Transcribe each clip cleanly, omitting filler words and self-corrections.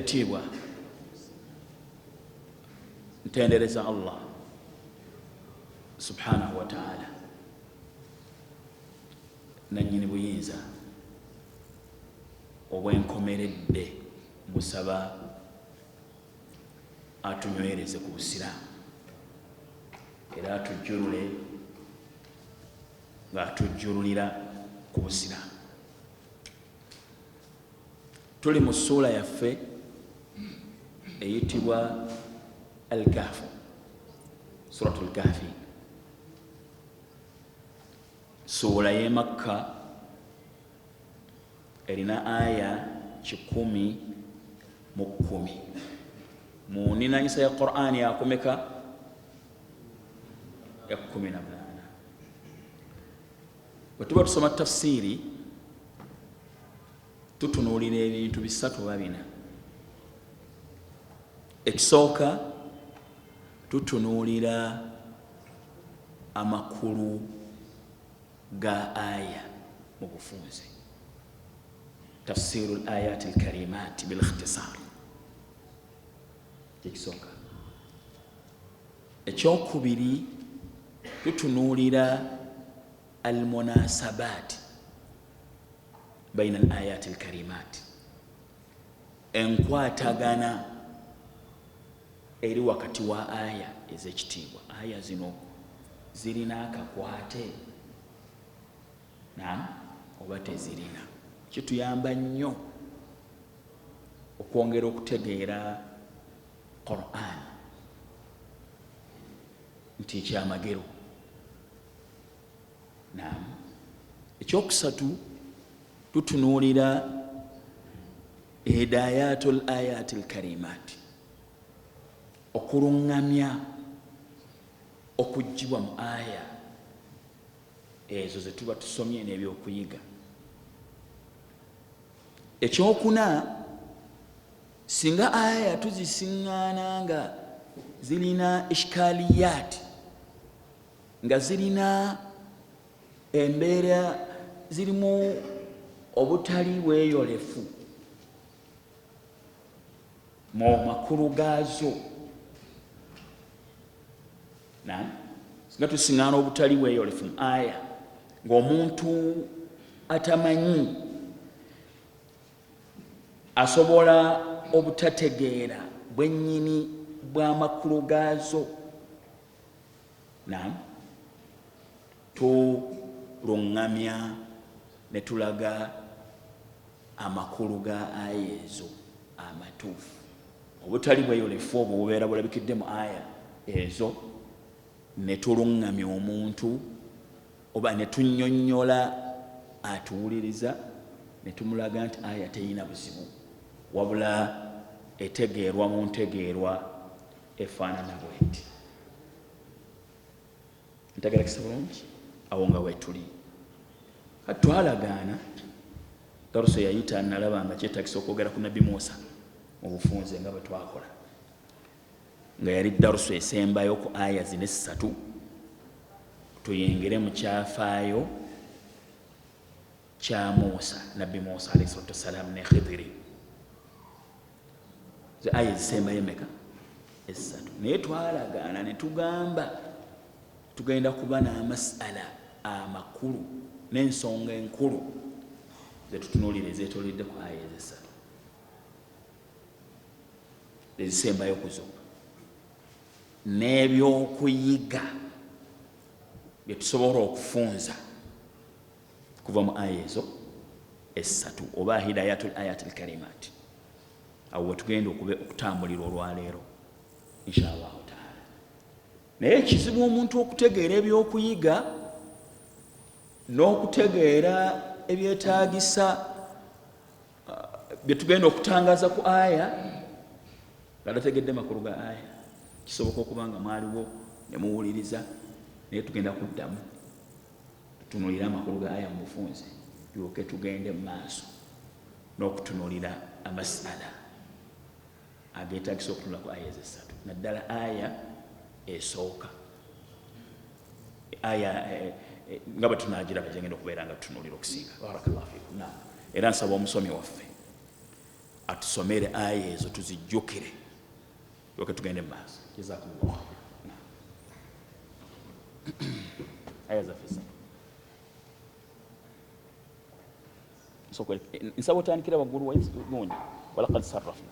Ebitiibwa, ntendereza Allah subhanahu wataala, nanyini buyinza obwenkomeredde. Musaba atunywereze ku Busiraamu era atujjulule ng'atujjululira ku Busiraamu. Tuli mu ssuula yaffe eyitibwa Alkahfu, Suratu Lkahfi, suula y'e Makka, erina aya 110. Mu ninanyisa ya Qur'ani yakumeka? Ya 18. Bwe tuba tusoma tafsiiri, tutunuulira ebintu bisatu oba bina. Ekisooka, tutunuulira amakulu ga aya mu bufunze, tafsiru l ayati lkarimat bilikhtisar, kyekisooka. Ekyokubiri, tutunuulira almunasabat baina al ayati lkarimat, enkwatagana eri wakati wa aya ez'ekitiibwa. Aya zino zirina akakwate nam oba tezirina? Kituyamba nnyo okwongera okutegeera Quran nti ekyamagero. Nam ekyokusatu, tutunuulira hidayatu l ayati lkarimat, okuluŋŋamya okugibwa mu aya ezo zetuba tusomye n'ebyokuyiga. Ekyokuna, singa aya tuzisiŋŋaana nga zirina ishkaliyat, nga zirina embeera zirimu obutali bweyolefu mu makulu gaazo, singa tusiŋŋaana obutali bweyolefu mu aya ng'omuntu atamanyi asobola obutategeera bwennyini bw'amakulu gaazo, nam tuluŋŋamya ne tulaga amakulu ga aya ezo amatuufu. Obutali bweyolefu obwo bubeera bulabikidde mu aya ezo, ne tuluŋŋamya omuntu oba ne tunnyonnyola atuwuliriza, ne tumulaga nti aya teyina buzibu, wabula etegeerwa mu ntegeerwa efaanana bweti. Ntegerekesa bulungi awo nga wetuli? Kati twalagaana daruso yayita, nalaba nga kyetagisa okwogera ku Nabbi Musa mu bufunze nga bwe twakola, nga yali daruso esembayo ku aya zino essatu, tuyingire mu kyafaayo kya Musa, Nabbi Musa alaihi salatu wassalam, ne Khidiri. Ze aya ezisembayo emeka? Essatu. Naye twalagaana ne tugamba tugenda kuba n'amasala amakulu n'ensonga enkulu zetutunuulira ezeetoolodde ku aya ezo essatu ezisembayo kuzo, n'ebyokuyiga bye tusobola okufunza kuva mu aya ezo essatu, oba hidayatu l ayati lkarimat. Awo wetugenda okutambulira olwaleero, insha Allahu taala. Naye ekizibu omuntu okutegeera ebyokuyiga n'okutegeera ebyetaagisa byetugenda okutangaza ku aya nga tategedde makulu ga aya. Kisoboka okuba nga mwaliwo ne muwuliriza, naye tugenda kuddamu tutunulire amakulu ga aya mu bufunze, tulyoke tugende mu maaso n'okutunulira amasala ageetagisa okutunula ku aya ezo essatu, naddala aya esooka, aya nga bwe tunagiraba gyengenda okubeera nga tutunulira okusinga. Barakallahu fikum. Naam, era nsaba omusomi waffe. Atusomere aya ezo tuzijjukire, oke tugende mu maaso. Jazakumullah. Aya zaffe ssatu. Nsaba otandikira waggulu gundi, walaqad sarrafna.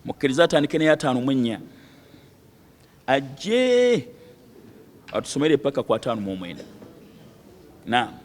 Mukkirize atandike neya 54, ajje atusomere paka ku 59. Naam.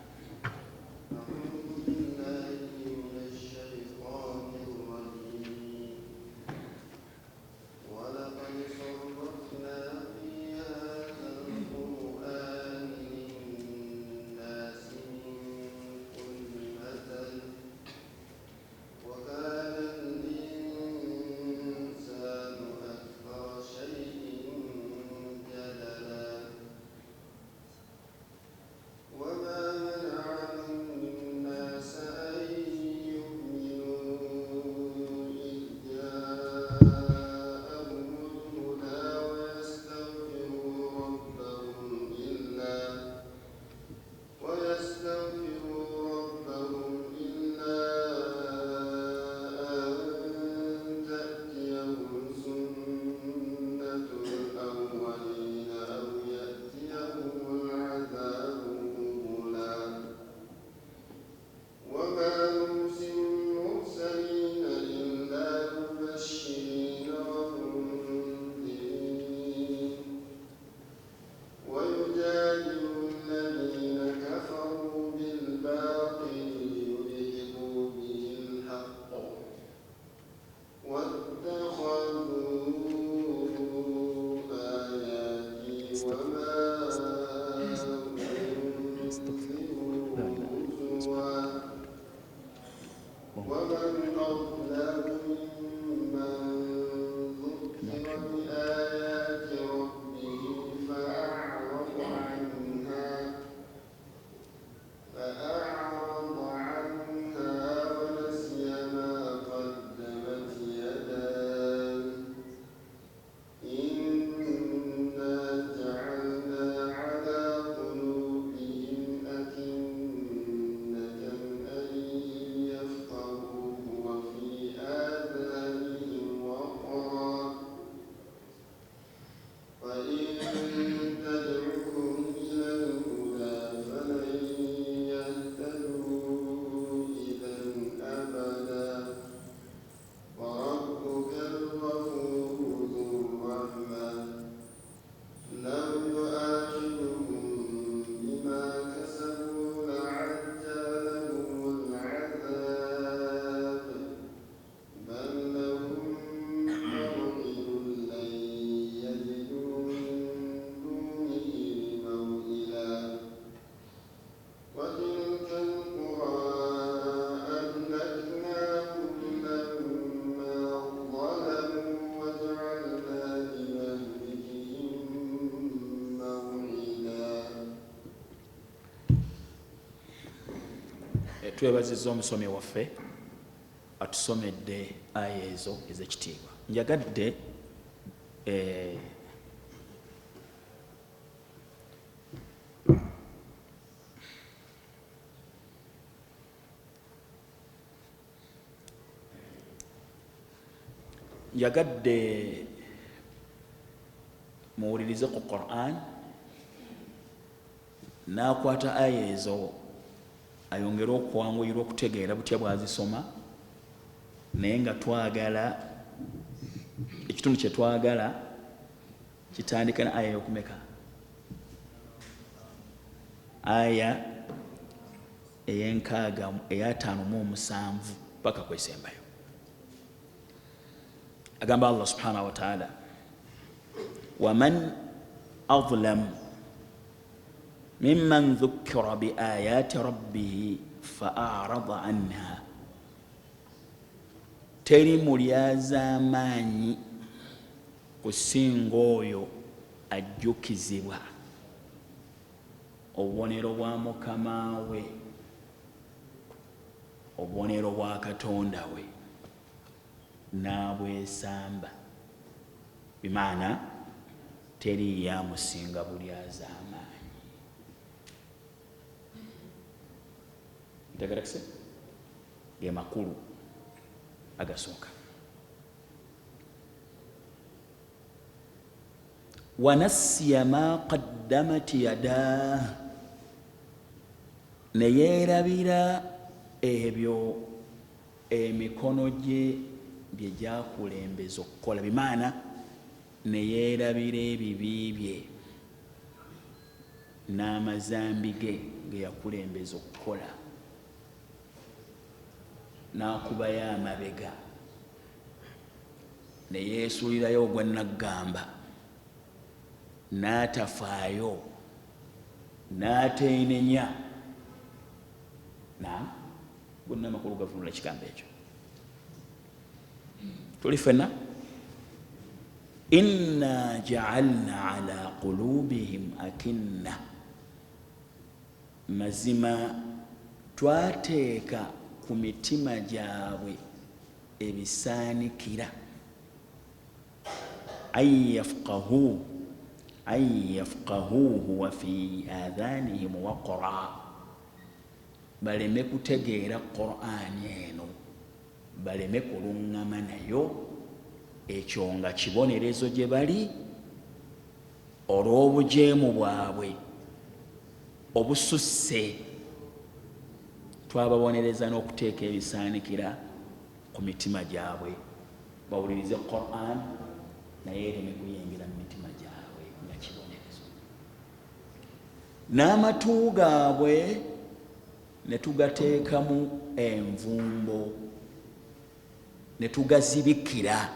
Twebaziza omusomi waffe atusomedde aya ezo ez'ekitiibwa. Njagadde muwulirize ku Quran, n'akwata aya ezo ayongere okwanguyirwa okutegeera butya bw'azisoma, naye nga twagala ekitundu kye twagala kitandika na aya y'okumeka, aya ey'enkaaga ey'ataano mu omusanvu paka kwesembayo. Agamba Allah subhanahu wa taala, waman adlamu mimman dhukira biayati rabbihi faarada anha, teri mulyazaamaanyi kusinga oyo ajjukizibwa obubonero bwa mukama we, obubonero bwa Katonda we, n'abwesamba. Bimaana teri yamusinga bulyazaamaanyi. Tegerekese ge makulu agasooka. Wanasiya ma qaddamat yadah, ne yeerabira ebyo emikono gye bye gyakulembeza okukola, bimaana ne yeerabira ebibi bye n'amazambi ge ge yakulembeza okukola, n'akubayo amabega ne yeesulirayo ogwa naggamba, n'atafaayo n'ateenenya. Na gonna amakulu gavunula ekigambo ekyo. Tuli ffenna. Inna ja'alna ala qulubihim akinna, mazima twateeka ku mitima gyabwe ebisaanikira, an yafqahuhu wa fi adhanihim waqra, baleme kutegeera Qur'ani eno, baleme kuluŋŋama nayo. Ekyo nga kibonerezo gye bali olw'obujeemu bwabwe obususse. Twababonereza n'okuteeka ebisaanikira ku mitima gyabwe, bawulirize Qur'an naye ereme kuyingira mu mitima gyabwe nga kibonerezo. N'amatu gaabwe ne tugateekamu envumbo ne tugazibikira,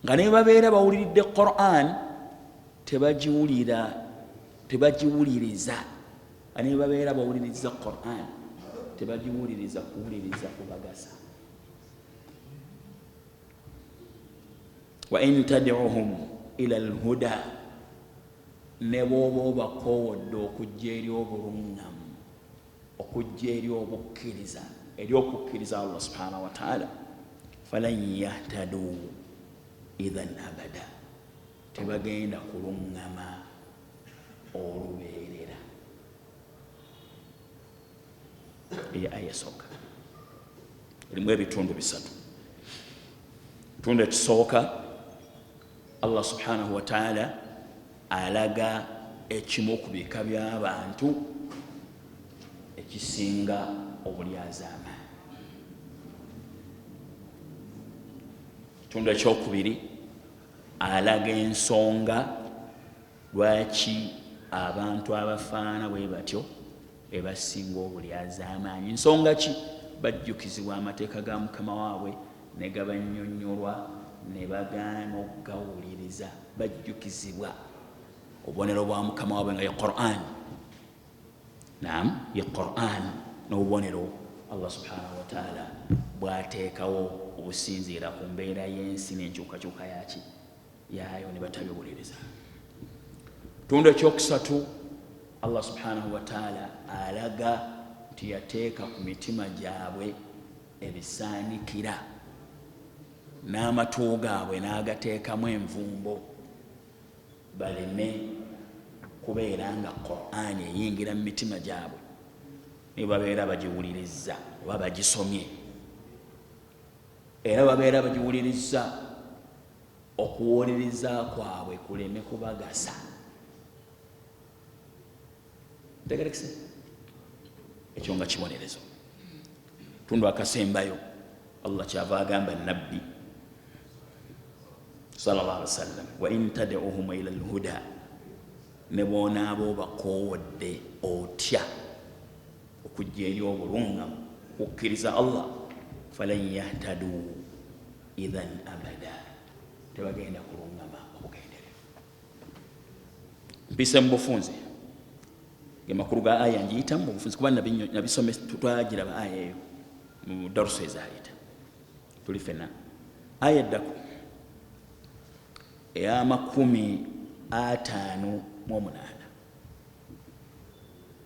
nga ne babeera bawuliridde Qur'an tebagiwulira, tebagiwuliriza. Nga ne babeera bawuliriza Qur'an tebagiwuliriza kuwuliriza kubagasa. Wa in tad'uhum ila alhuda, ne bw'oba obakoowodde okujja eri obuluŋŋamu, okujja eri obukkiriza, eri okukkiriza Allah subhanahu wa ta'ala, falan yahtadu idhan abada, tebagenda kuluŋŋama olubeerera. Eyo aya esooka erimu ebitundu bisatu. Ekitundu ekisooka, Allah subhanahu wa ta'ala alaga ekimu ku bika by'abantu ekisinga obulyazaamaanyi. Ekitundu ekyokubiri, alaga ensonga lwaki abantu abafaanana bwe batyo ebasinga obulyazaamaanyi. Nsonga ki? Bajjukizibwa amateeka ga mukama waabwe ne gabannyonnyolwa ne bagaana okugawuliriza. Bajjukizibwa obubonero bwa mukama waabwe nga ye Qur'an. Naam, ye Qur'an n'obubonero Allah subhanahu wa ta'ala bw'ateekawo obusinziira ku mbeera y'ensi n'enkyukakyuka yaki yaayo, ne batabiwuliriza. Tundu ekyokusatu, Allah subhanahu wa ta'ala alaga nti yateeka ku mitima gyabwe ebisaanikira n'amatu gaabwe n'agateekamu envumbo, baleme kubeera nga Qur'an eyingira mu mitima gyabwe ne babeera bagiwulirizza oba bagisomye. Era babeera bagiwulirizza, okuwuliriza kwabwe kuleme kubagasa. Ntegerekese ekyo nga kibonerezo. Tundu akasembayo, Allah kyava agamba nabbi sallallahu alaihi wasallam, wa in tad'uhum ila alhuda, ne bw'onaaba obakoowodde otya okujja eri obulungamu okukkiriza Allah, falan yahtadu idhan abada, tebagenda kulungama obugenderevu. Mpise mu bufunze ge makulu ga aya, ngiyitamu mu bufunze kuba nabisome, twagiraba aya eyo mu darusu ezaayita. Tuli ffenna. Aya eddako eya 58,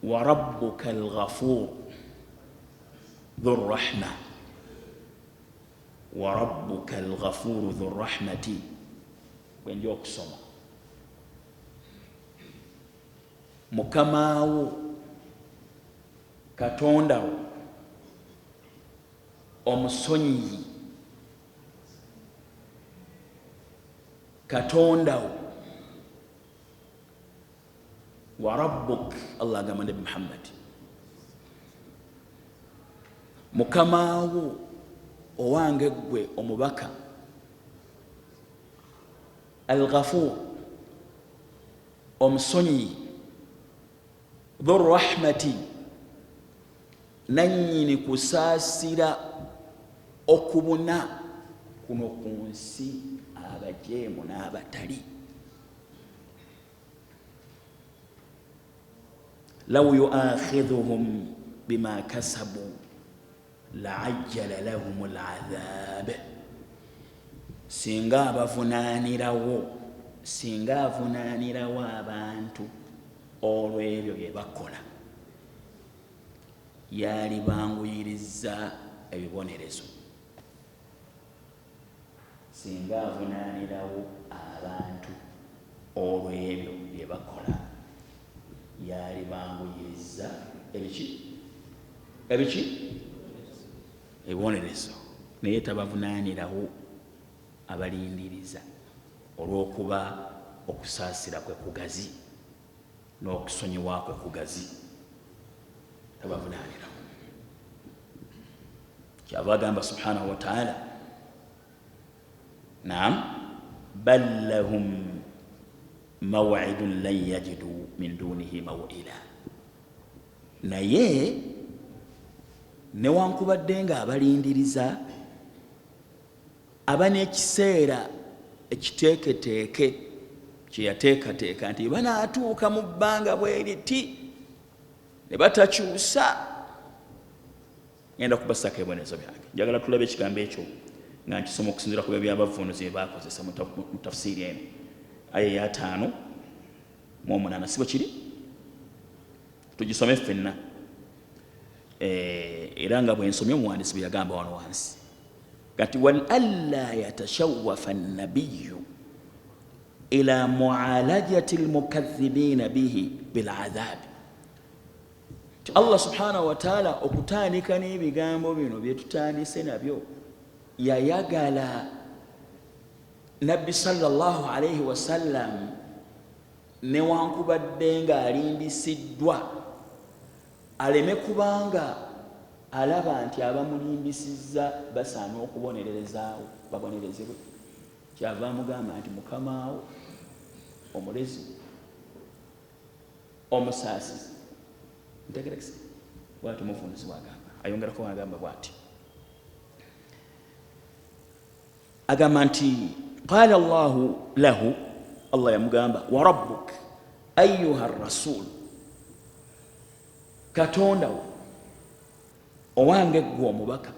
wa rabbuka alghafur dhu rrahma, wa rabbuka alghafuru dhu rrahmati, bwenja okusoma. Mukamaawo Katonda wo omusonyiyi, Katonda wo wa rabbuk. Allah agamba Nabi Muhammad, mukama wo owange ggwe omubaka, Alghafur, omusonyiyi, Dhurrahmati, nannyini kusaasira okubuna kuno ku nsi abajeemu n'abatali. Law yuakhidhuhum bima kasabu laajjala lahum ladhab, singa abavunaanirawo, singa avunaanirawo abantu olw'ebyo bye bakola, yaali banguyiriza ebibonerezo. Singa avunaanirawo abantu olw'ebyo bye bakola, yaali banguyiriza ebiki ebiki ebibonerezo, naye tabavunaanirawo, abalindiriza olw'okuba okusaasira kwe kugazi n'okusonyiwa kwe kugazi, tabavunaanirawo. Kyava agamba subhanahu wataala, naam, bal lahum mawidun lan yajidu min dunihi mawila. Naye newankubadde nga abalindiriza, aba n'ekiseera ekiteeketeeke kyeyateekateeka nti banaatuuka mu bbanga bweriti ne batakyusa, ngenda kubasako ebibonerezo byange. Njagala tulabe ekigambo ekyo nga nkisoma okusinziira ku byabavvuunuzi bye bakozesa mu tafsiiri eno, aya eyataano mu omunaana, si bwe kiri? Tugisome ffenna, era nga bwensomye omuwandiisi bwe yagamba wano wansi kati, wal alla yatashawafa nabiyu ila mualajati lmukadhibina bihi biladhabi. Ti Allah subhanahu wataala okutandika n'ebigambo bino byetutandise nabyo, yayagala Nabbi sallallahu alaihi wasallam newankubadde ng'alimbisiddwa aleme kubanga alaba nti abamulimbisizza basaana okubonererezaawo, babonerezebwe. Kyava amugamba nti mukamaawo omulezi omusaasizi. Ntegerekese bwati omuvunuzi bwagamba, ayongerako agamba bwati, agamba nti qala llahu lahu, Allah yamugamba, wa rabbuk ayuha rasul, Katonda wo owange ggwe omubaka,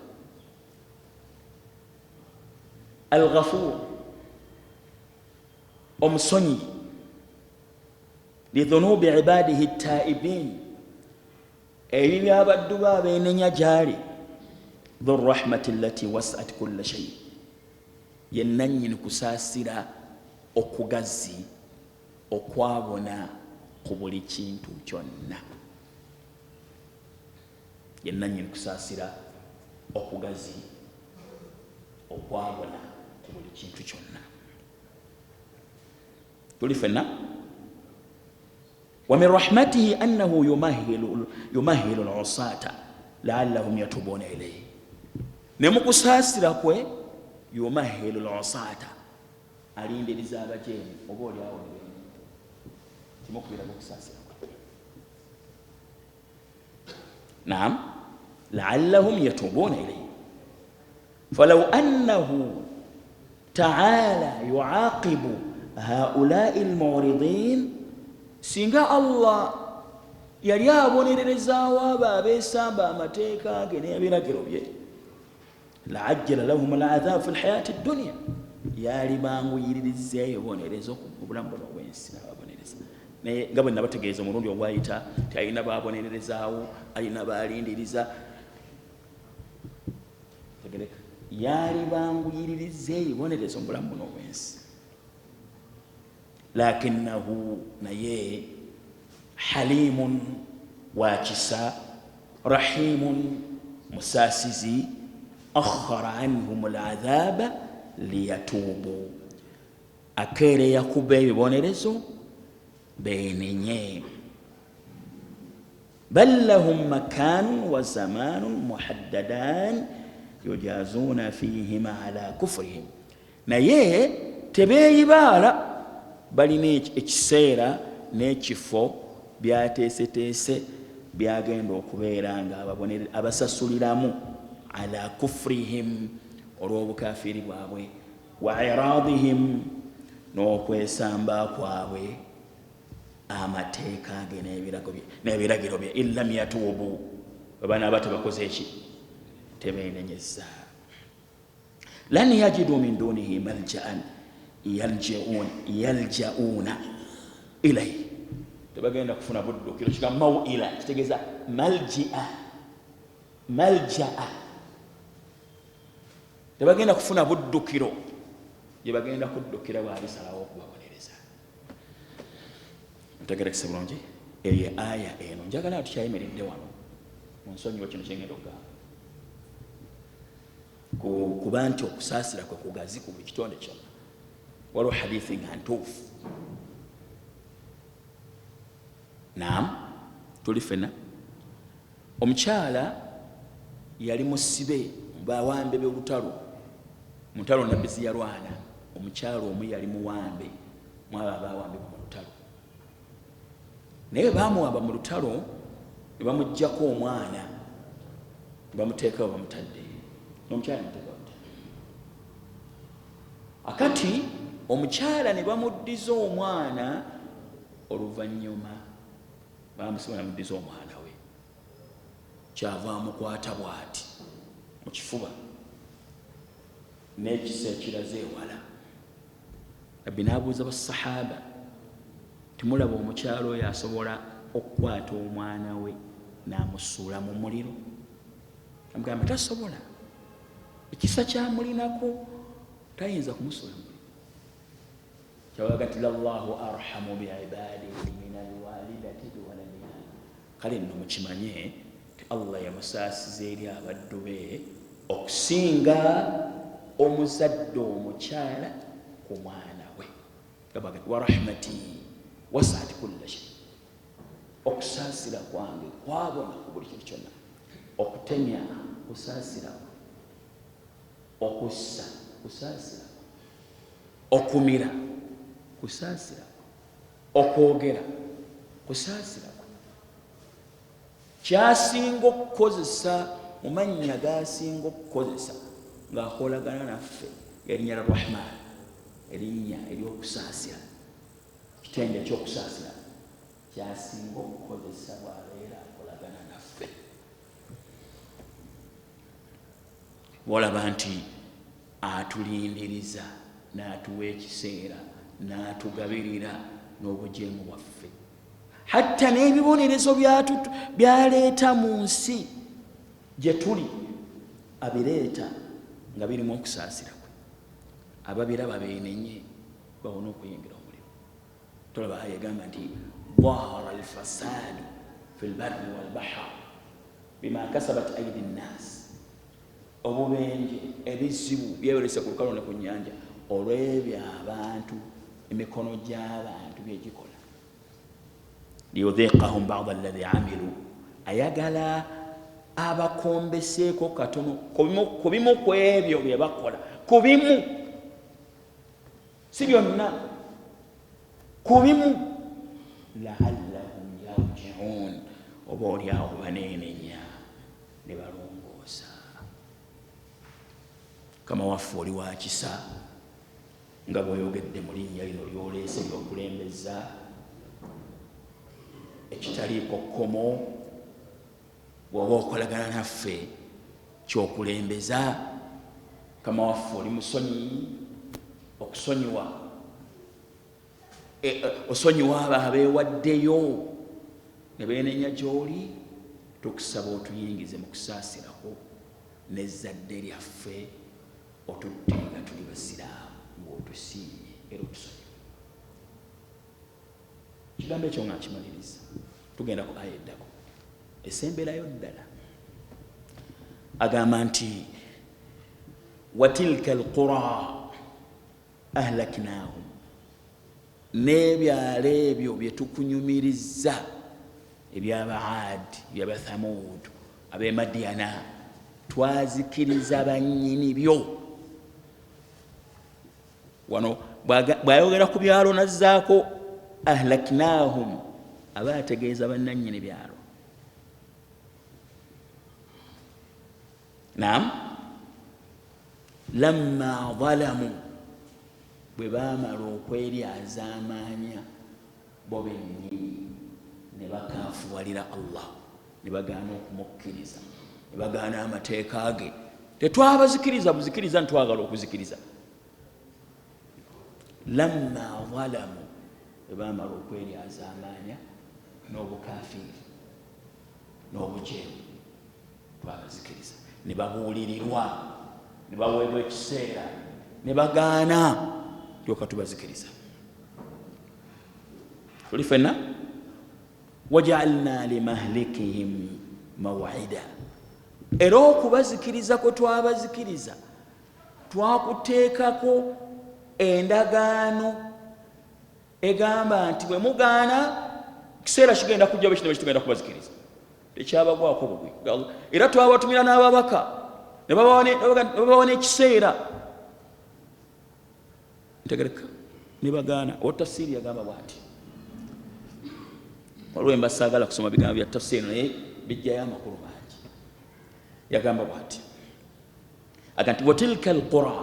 Alghafur, omusonyi, lidhunubi ibadihi taibin, ebi byabaddu be abenenya gyali, dhurrahmati allati wasat kulla shai, yenannyini kusaasira okugazi okwabona ku buli kintu kyonna, yenannyini kusaasira okugazi okwabona ku buli kintu kyonna. Tuli fenna. Wa min rahmatihi annahu yumahilu lusata laallahum yatubuna ilaihi, ne mukusaasira kwe, yumahilu lusata, alindiriza abajeemu oba oliawo kimukubiraga okusaasira kwe, naam, laallahum yatubuna ilaihi. Falau annahu taala yuaqibu haulai lmuridin, singa Allah yali abonererezaawo abo abeesamba amateeka ge n'ebiragiro bye, laajjala lahum ladhabu fi lhayati dduniya, yali banguyiririza ebibonerezo mu bulamu buno obwensi nababonereza. Naye nga bwe nabategeeza omulundi ogwayita ti alina babonererezaawo, alina balindiriza, tegereka, yali banguyiririza ebibonerezo mu bulamu buno obwensi. Lakinnahu, naye halimun, wakisa. Rahimun, musaasizi. Akhara anhum ladhaba liyatuubu, akeereya kuba ebibonerezo beenenye. Bal lahum makanun wa zamanun muhaddadan yujazuuna fihima ala kufrihim, naye tebeeyibaala, balina ekiseera n'ekifo byateeseteese byagenda okubeera nga abasasuliramu ala kufrihim, olw'obukafiiri bwabwe, wa iradihim, n'okwesamba kwabwe amateeka ge n'ebiragiro bye. In lam yatuubu, bwe banaaba tebakoze eki, tebeenenyeza, lan yajidu min dunihi maljaan yaljauna ilaihi, tebagenda kufuna buddukiro. Kiga mawila kitegeeza maljia, maljaa, tebagenda kufuna buddukiro gye bagenda kuddukira bwalisalawo okubabonereza. Ntegerekese bulungi eyo aya eno. Njagala tukyayimiridde wano, munsonyiwe kino kyengenda okugamba, kuba nti okusaasira kwe kugazi ku buli kitonde kyonna. Waliwo hadithi nga ntuufu. Naam, tuli fena. Omukyala yali musibe bawambe b'olutalo, mu ntalo Nabbi ziyalwana, omukyala omu yali muwambe mwabo abawambibwa mu lutalo, naye bamuwamba mu lutalo ne bamugjako omwana ne bamuteekawo, bamutadde n'omukyala nemuteeka bamutadde. Akati omukyala ne bamuddiza omwana, oluvannyuma bamusiba namuddiza omwana we, kyava amukwata bw'ati mu kifuba n'ekisa ekiraze ewala. Nabbi n'abuuza basahaba, timulaba omukyala oyo asobola okukwata omwana we n'amusuula mu muliro? Amugamba tasobola, ekisa kyamulinako tayinza kumusuula mu muliro. Kyabaga nti lallahu arhamu biibadihi min alwalidati biwaladiha. Kale nno mukimanye nti Allah yamusaasiza eri abaddu be okusinga omuzadde omukyala ku mwana we. Wa rahmati wasaati kulla shay, okusaasira kwange kwabona ku buli kintu kyonna. Okutemya kusaasira kwe, okussa kusaasira kwe, okumira kusaasira kwe, okwogera kusaasira kwe. Kyasinga okukozesa mu mannya gasinga okukozesa ng'akolagana naffe erinnya la Rahman, erinnya ery'okusaasira, kitende ekyokusaasira kyasinga okukozesa bw'abeera akolagana naffe. Walaba nti atulindiriza n'atuwa ekiseera n'atugabirira n'obujeemu bwaffe, hatta n'ebibonerezo byaleeta mu nsi gye tuli abireeta nga birimu okusaasira kwe. Ababiraba beenenye bawone okuyingira omuliro. Tolaba aya egamba nti dhahara alfasadu fi lbarri walbahar bima kasabat aidi nnas, obubenje ebizibu byeyolese ku lukalu ne ku nnyanja olw'ebyo abantu emikono gy'abantu byegikola. Liyudhiqahum bada alladhi amilu, ayagala abakombeseeko katono ku bimu ku ebyo bye bakola, ku bimu, si byonna, ku bimu, laallahum yarjiun, oba oliawo baneenenya ne balongoosa. Kama waffe oli wa kisa, nga bw'oyogedde mu linnya lino ly'oleese ly'okulembeza ekitaliiko kkomo, bw'oba okolagana naffe kyokulembeza. Kama waffe oli musonyiyi, okusonyiwa osonyiwa abo abeewaddeyo ne beenenya gy'oli. Tukusaba otuyingize mu kusaasirako n'ezzadde lyaffe, otutte nga tuli basiraamu ng'otusiimye era otusonyiwe. Kigambo ekyo nga nkimaliriza, tugenda ku aya eddako esemberayo ddala. Agamba nti watilka alqura ahlaknahum, n'ebyalo ebyo bye tukunyumiriza ebyabaadi, ebyabathamud, ab'emadiyana, twazikiriza bannyini byo. Wano bw'ayogera ku byalo nazzaako ahlaknahum, aba ategeeza bannannyini byalo. Naam, lamma zalamu, bwe baamala okweryazaamaanya bo bennyini ne bakafuwalira Allah, ne bagaana okumukkiriza, ne bagaana amateeka ge. Tetwabazikiriza buzikiriza ntwagala okuzikiriza. Lamma zalamu, bwe baamala okweryazaamaanya n'obukafiiri n'obujeemu, twabazikiriza. Ne babuulirirwa, ne baweebwa ekiseera, ne bagaana, tyoka tubazikiriza. Tuli fenna wajaalna limahlikihim mawida, era okubazikiriza kwe twabazikiriza twakuteekako endagaano egamba nti bwe mugaana kiseera kigenda kujja bwe kino tugenda kubazikiriza. Tekyabagwako bugwi, era twabatumira n'ababaka ne babawa n'ekiseera ntegereka ne bagaana. Owa tafsiiri yagamba bw'ati, waliwo emba saagala kusoma bigambo bya tafsiiri naye bijjayo amakulu mangi. Yagamba bw'ati, aga nti watilka alqura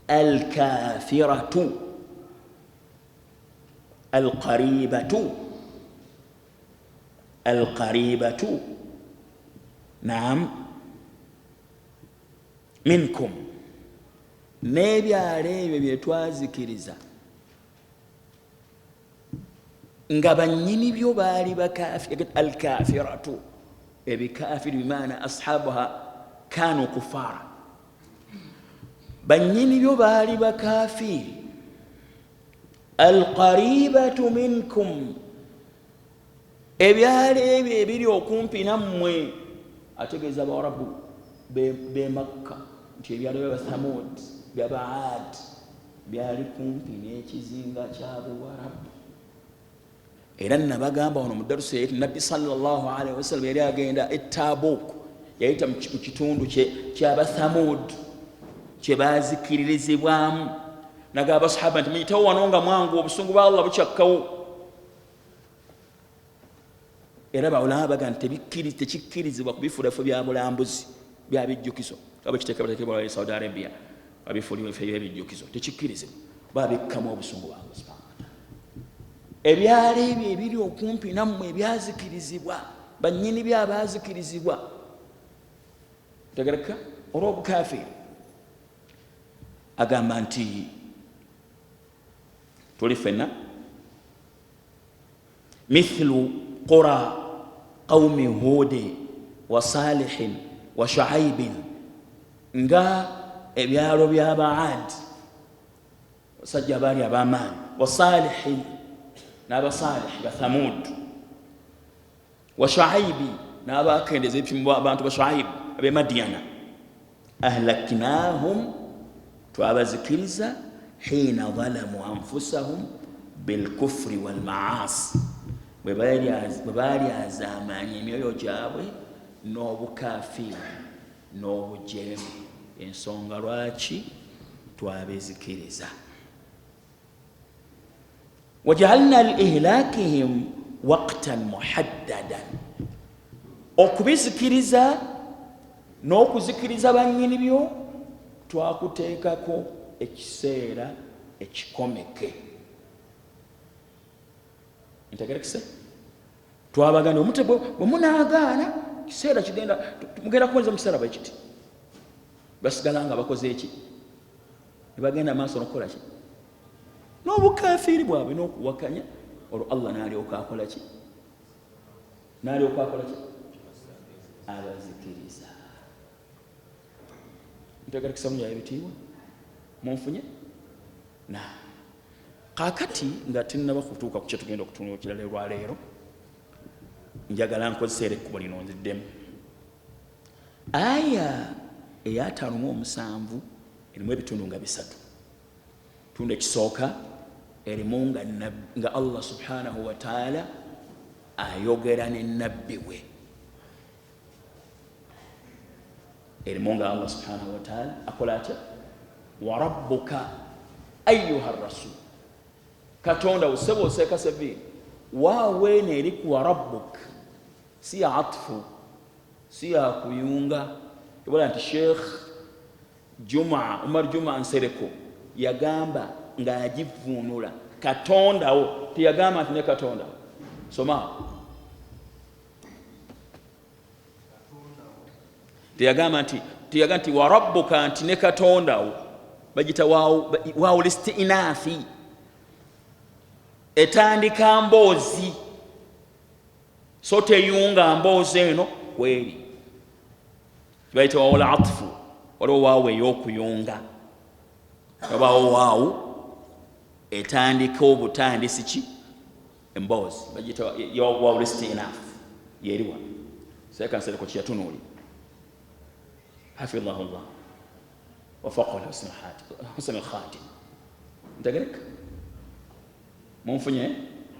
alkafiratu alqaribatu alqaribatu naam minkum, n'ebyalo ebyo bye twazikiriza nga bannyini byo baali bakafiri. Alkafiratu, ebikafiri bimaana ashabuha kanu kufara, bannyini byo baali bakafiri. Alqaribatu minkum, ebyalo ebyo ebiri okumpi nammwe, ategeeza abawarabu be Makka nti ebyalo by'Abathamud, by'Abaad byali kumpi n'ekizinga kya Buwarabu. Era nabagamba wano mu darusa yaitu, Nabbi sallallahu alaihi wasallam yali agenda e Tabuk, yayita mu kitundu ky'Abathamud kye baazikiririzibwamu. Nagamba abasahaba nti muyitewo wano nga mwangu, obusungu bwa Allah bukyakkawo. Era baulama baga nti tekikkirizibwa kubifuula bifo bya bulambuzi bya bijjukizo, nga bwe kiteekebwateekebwa e Saudi Arabia, babifuula bifo by'ebijjukizo. Tekikkirizibwa, babikkamu obusungu bwa Allah subhanahu wa ta'ala. Ebyalo ebyo ebiri okumpi nammwe ebyazikirizibwa, bannyini byo abaazikirizibwa, tegereka olw'obukafiiri. Agamba nti tuli ffenna mithlu qura qaumi Hudi wa Salihin wa Shuaibin, nga ebyalo by'Abaadi, basajja abaali ab'amaanyi, wa Salihin, n'Abasalih Bathamud, wa Shuaibi, n'abakendeza ebipimo abantu ba Shuaibu ab'e Madiyana. Ahlaknahum, twabazikiriza, hina zalamu anfusahum bilkufri walmaasi, bwe baalyazaamaanya emyoyo gyabwe n'obukafiiri n'obujeemu. Ensonga lwaki twabezikiriza, wajaalna lihlakihim waqtan muhaddadan, okubizikiriza n'okuzikiriza bannyini byo twakuteekako ekiseera ekikomeke. Ntegerekese, twabagamba omute bwe munaagaana kiseera kigenda, mugenda kuweza mu kiseera bwe kiti. Basigala nga bakoze eki, ne bagenda maaso n'okukola ki n'obukafiiri bwabwe n'okuwakanya. Olwo Allah n'alyoka akola ki, n'alyoka akola ki, abazikiriza. Ntegerekesa bulungi ebitiibwa munfunye. Na kaakati nga tinnaba kutuuka ku kyetugenda okutunuulira olwaleero, njagala nkozesa era ekkubo lino nziddemu. Aya eyataano mu omusanvu erimu ebitundu nga bisatu. Kitundu ekisooka erimu nga Allah subhanahu wa taala ayogera ne nabbi we, erimu nga Allah subhanahu wa taala akola atya? Wa rabbuka ayuha rasul, Katonda wo sebo oseeka seviiri waaweeno eri ku wa rabbuk, si ya atfu, si ya kuyunga. Ebola nti Sheikh Juma Umar Juma Nsereko yagamba ng'agivuunula Katondawo, teyagamba nti ne Katondawo. Soma, teyagamba nti, teyagamba nti wa rabbuka nti ne Katondawo. Bagita waawo listinafi, etandika mboozi so teyunga mboozi eno kweri kibayita wawola atfu. Waliwo waawo ey'okuyunga, wabaawo waawo etandika obutandisi ki emboozi, bagiyita waawo listinafi yeriwa. Sekansereko kyeyatunuuli hafidhahullah wafaqahu husn alkhatim. Ntegereka munfunye?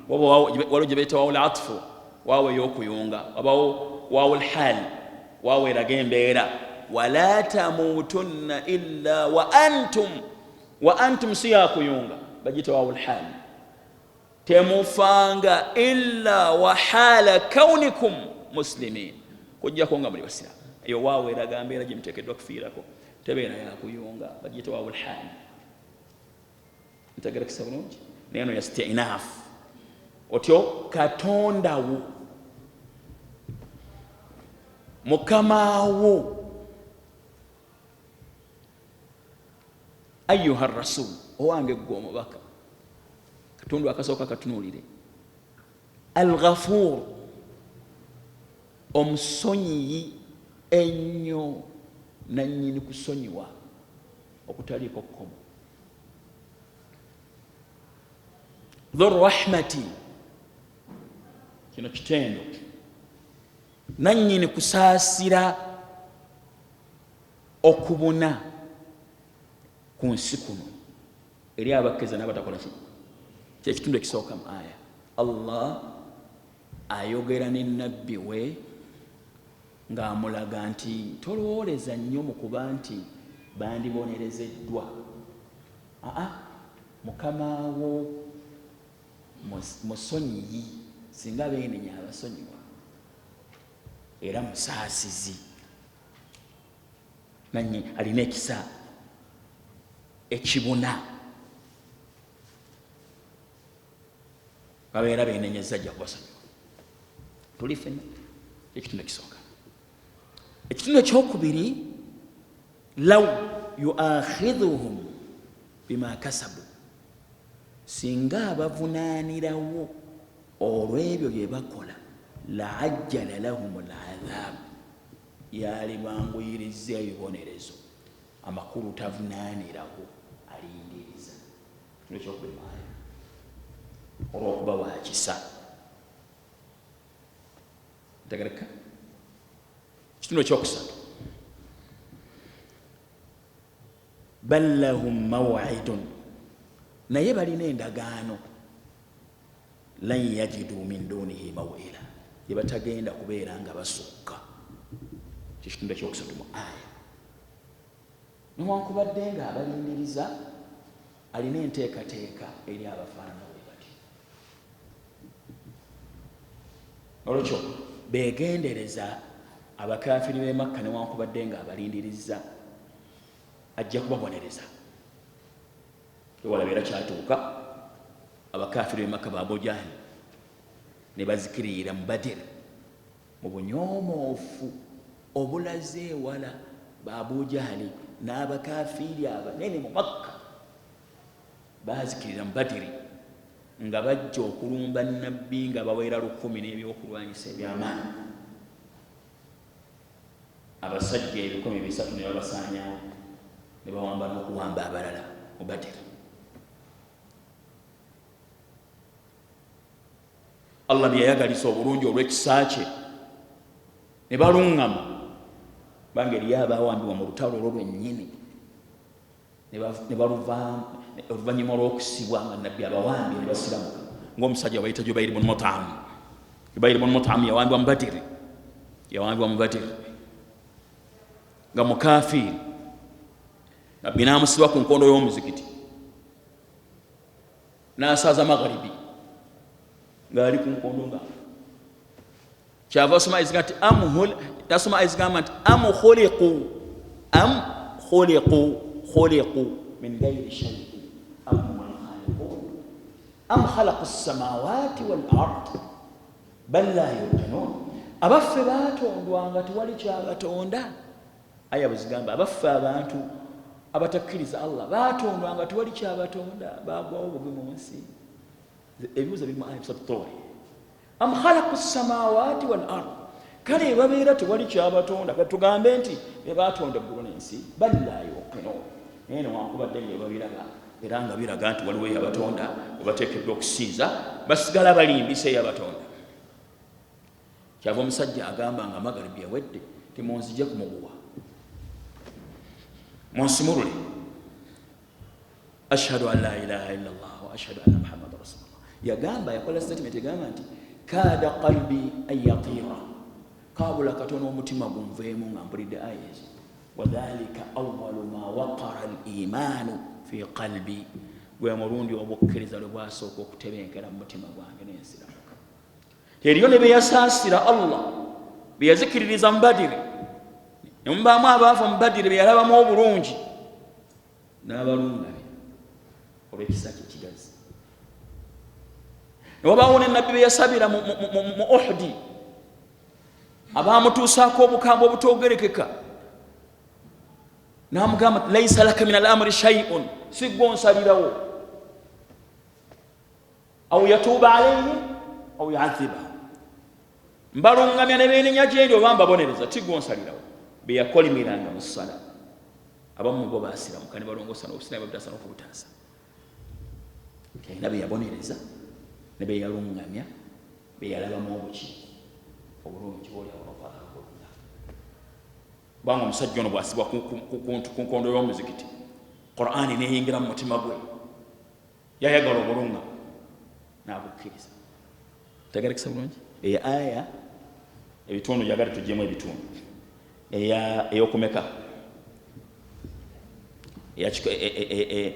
Waliwo gye bayita wawu latfu, waawo ey'okuyunga, wabawo wawu lhal, waawo eraga embeera. Wala tamutunna illa wa antum, wa antum si yakuyunga, bagiyita wawu lhal. Temufanga illa wa hala kaunikum muslimin, kujjako nga muli basiraamu. Eyo waawo eraga mbeera gye muteekeddwa kufiirako, tebeera yakuyunga, bagiyita wawu lhal. Ntegerekesa bulungi? Naye eno ya stinaf otyo Katondawo mukamawo ayuha rasul, owange gwe omubaka. Katundu akasooka katunuulire alghafur, omusonyiyi ennyo, nannyini kusonyiwa okutaliiko kkomo, dhurrahmati, kino kitendo, nannyini kusaasira okubuna ku nsi kuno eri abakkiriza n'abatakola ki. Kyekitundu ekisooka mu aya, Allah ayogera ne nabbi we ng'amulaga nti tolowooleza nnyo mu kuba nti bandibonerezeddwa. Aa, mukama wo musonyiyi, singa beenenya abasonyiwa, era musaasizi, nanye alina ekisa ekibuna. Babeera beenenyeza, ajja kubasonyiwa. Tuli ffenna? Ekitundu ekisooka. Ekitundu ekyokubiri, law yuakhidhuhum bima kasabu, singa abavunaanirawo olw'ebyo bye bakola, laajjala lahum ladhab, yalibanguyiriza ebibonerezo. Amakulu tavunaanirawo, alindiriza. Ekitundu ekyokubiri maayo olw'okuba wakisa. Ntegereka? Ekitundu ekyokusatu, bal lahum mawidun, naye balina endagaano, lan yajidu min dunihi mawila, gye batagenda kubeera nga basukka. Kyekitundu ekyokusatu mu aya. Newankubadde nga abalindiriza, alina enteekateeka eri abafaanana bwe batyo. Olwekyo begendereza abakafiri b'e Makka, newankubadde nga abalindiriza, ajja kubabonereza. Ewalaba era kyatuuka, abakafiri b'e Makka babojani ne bazikirira mu Badiri mu bunyoomoofu obulaze ewala. Babujahali n'abakafiiri abanene mu Makka bazikirira mu Badiri nga bajja okulumba nabbi nga bawera 1000 n'ebyokulwanyisa ebyamaanyi, abasajja 300 ne babasaanyawo, ne bawamba n'okuwamba abalala mu Badiri. Allah byeyayagalisa obulungi olw'ekisa kye ne baluŋŋama. Kubanga eriyo abawambibwa mu lutalo olwo lwennyini ne baluvaamu oluvannyuma lw'okusibwa nga nabbi abawambye ne basiramuka, ng'omusajja bayita Jubairi bun Mutamu. Jubairi bun Mutamu yawambibwa mu Badiri, yawambibwa mu Badiri nga mukafiiri, nabbi n'amusiba ku nkondo y'omuzikiti n'asaaza magharibi ng'ali ku nkondo, nga kyava asoma ezigamba nti nasoma ezigamba nti am khuliqu, am khuliqu, khuliqu min gairi shay'in am hum alkhaliqun am khalaqu samawati wal ard bal la yuqinun. Abaffe batondwa nga tewali kyabatonda? Aya bwezigamba abaffe abantu abatakkiriza Allah batondwa nga tewali kyabatonda, bagwawo bugwi mu nsi? Ebibuuzo biri mu aya bisatu tori. Am khalaku samawati wal ard, kale babeera tewali kyabatonda, katugambe nti bebatonda eggulu n'ensi? Bal la yuqinun. Naye newankubadde nga babiraba era nga biraga nti waliwo eyabatonda webateekeddwa okusinza, basigala balimbisa eyabatonda. Kyava omusajja agamba nga magaribi ewedde, timunzije ku muguwa, munsimulule, ashhadu an la ilaha illa llah wa ashhadu anna muhammada rasulullah. Yagamba, yakola statement egamba nti kaada qalbi an yatira, kabula katono omutima gunveemu nga mpulidde aya ezo. Wadhalika awalu ma waqara al imaanu fi qalbi, gwe mulundi obukkiriza lwe bwasooka okutebenkera mu mutima gwange nensiramuka. Eriyo ne beyasaasira Allah, beyazikiririza mu Badiri, nemubaamu abaafa mu Badiri beyalabamu obulungi n'abalungamya olw'ekisa kye kigazi, newabaawo ne nabbi beyasabira mu Uhudi, abamutuusaako obukambwe obutogerekeka, namugamba laisa laka min al amri shaiun, sigwo nsalirawo, au yatuuba alaihim au yuadhibahu, mbalungamya ne benenya gyendi oba mbabonereza, tigwo nsalirawo. Beyakolimiranga mu ssala, abamu bo basiramuka ne balongosa n'obusiraamu babutaasa n'okubutaasa. Alina beyabonereza ne beyalungamya, beyalabamu obuki obulungi, boolyawo nokwagala obulunga. Kubanga omusajja ono bwasibwa ku nkondo y'omuzikiti, Qur'ani neyingira mu mutima gwe, yayagala obulunga nabukkiriza. Tegerekesa bulungi eyo aya. Ebitundu yagala tujjemu ebitundu eyokumeka? Eya 58,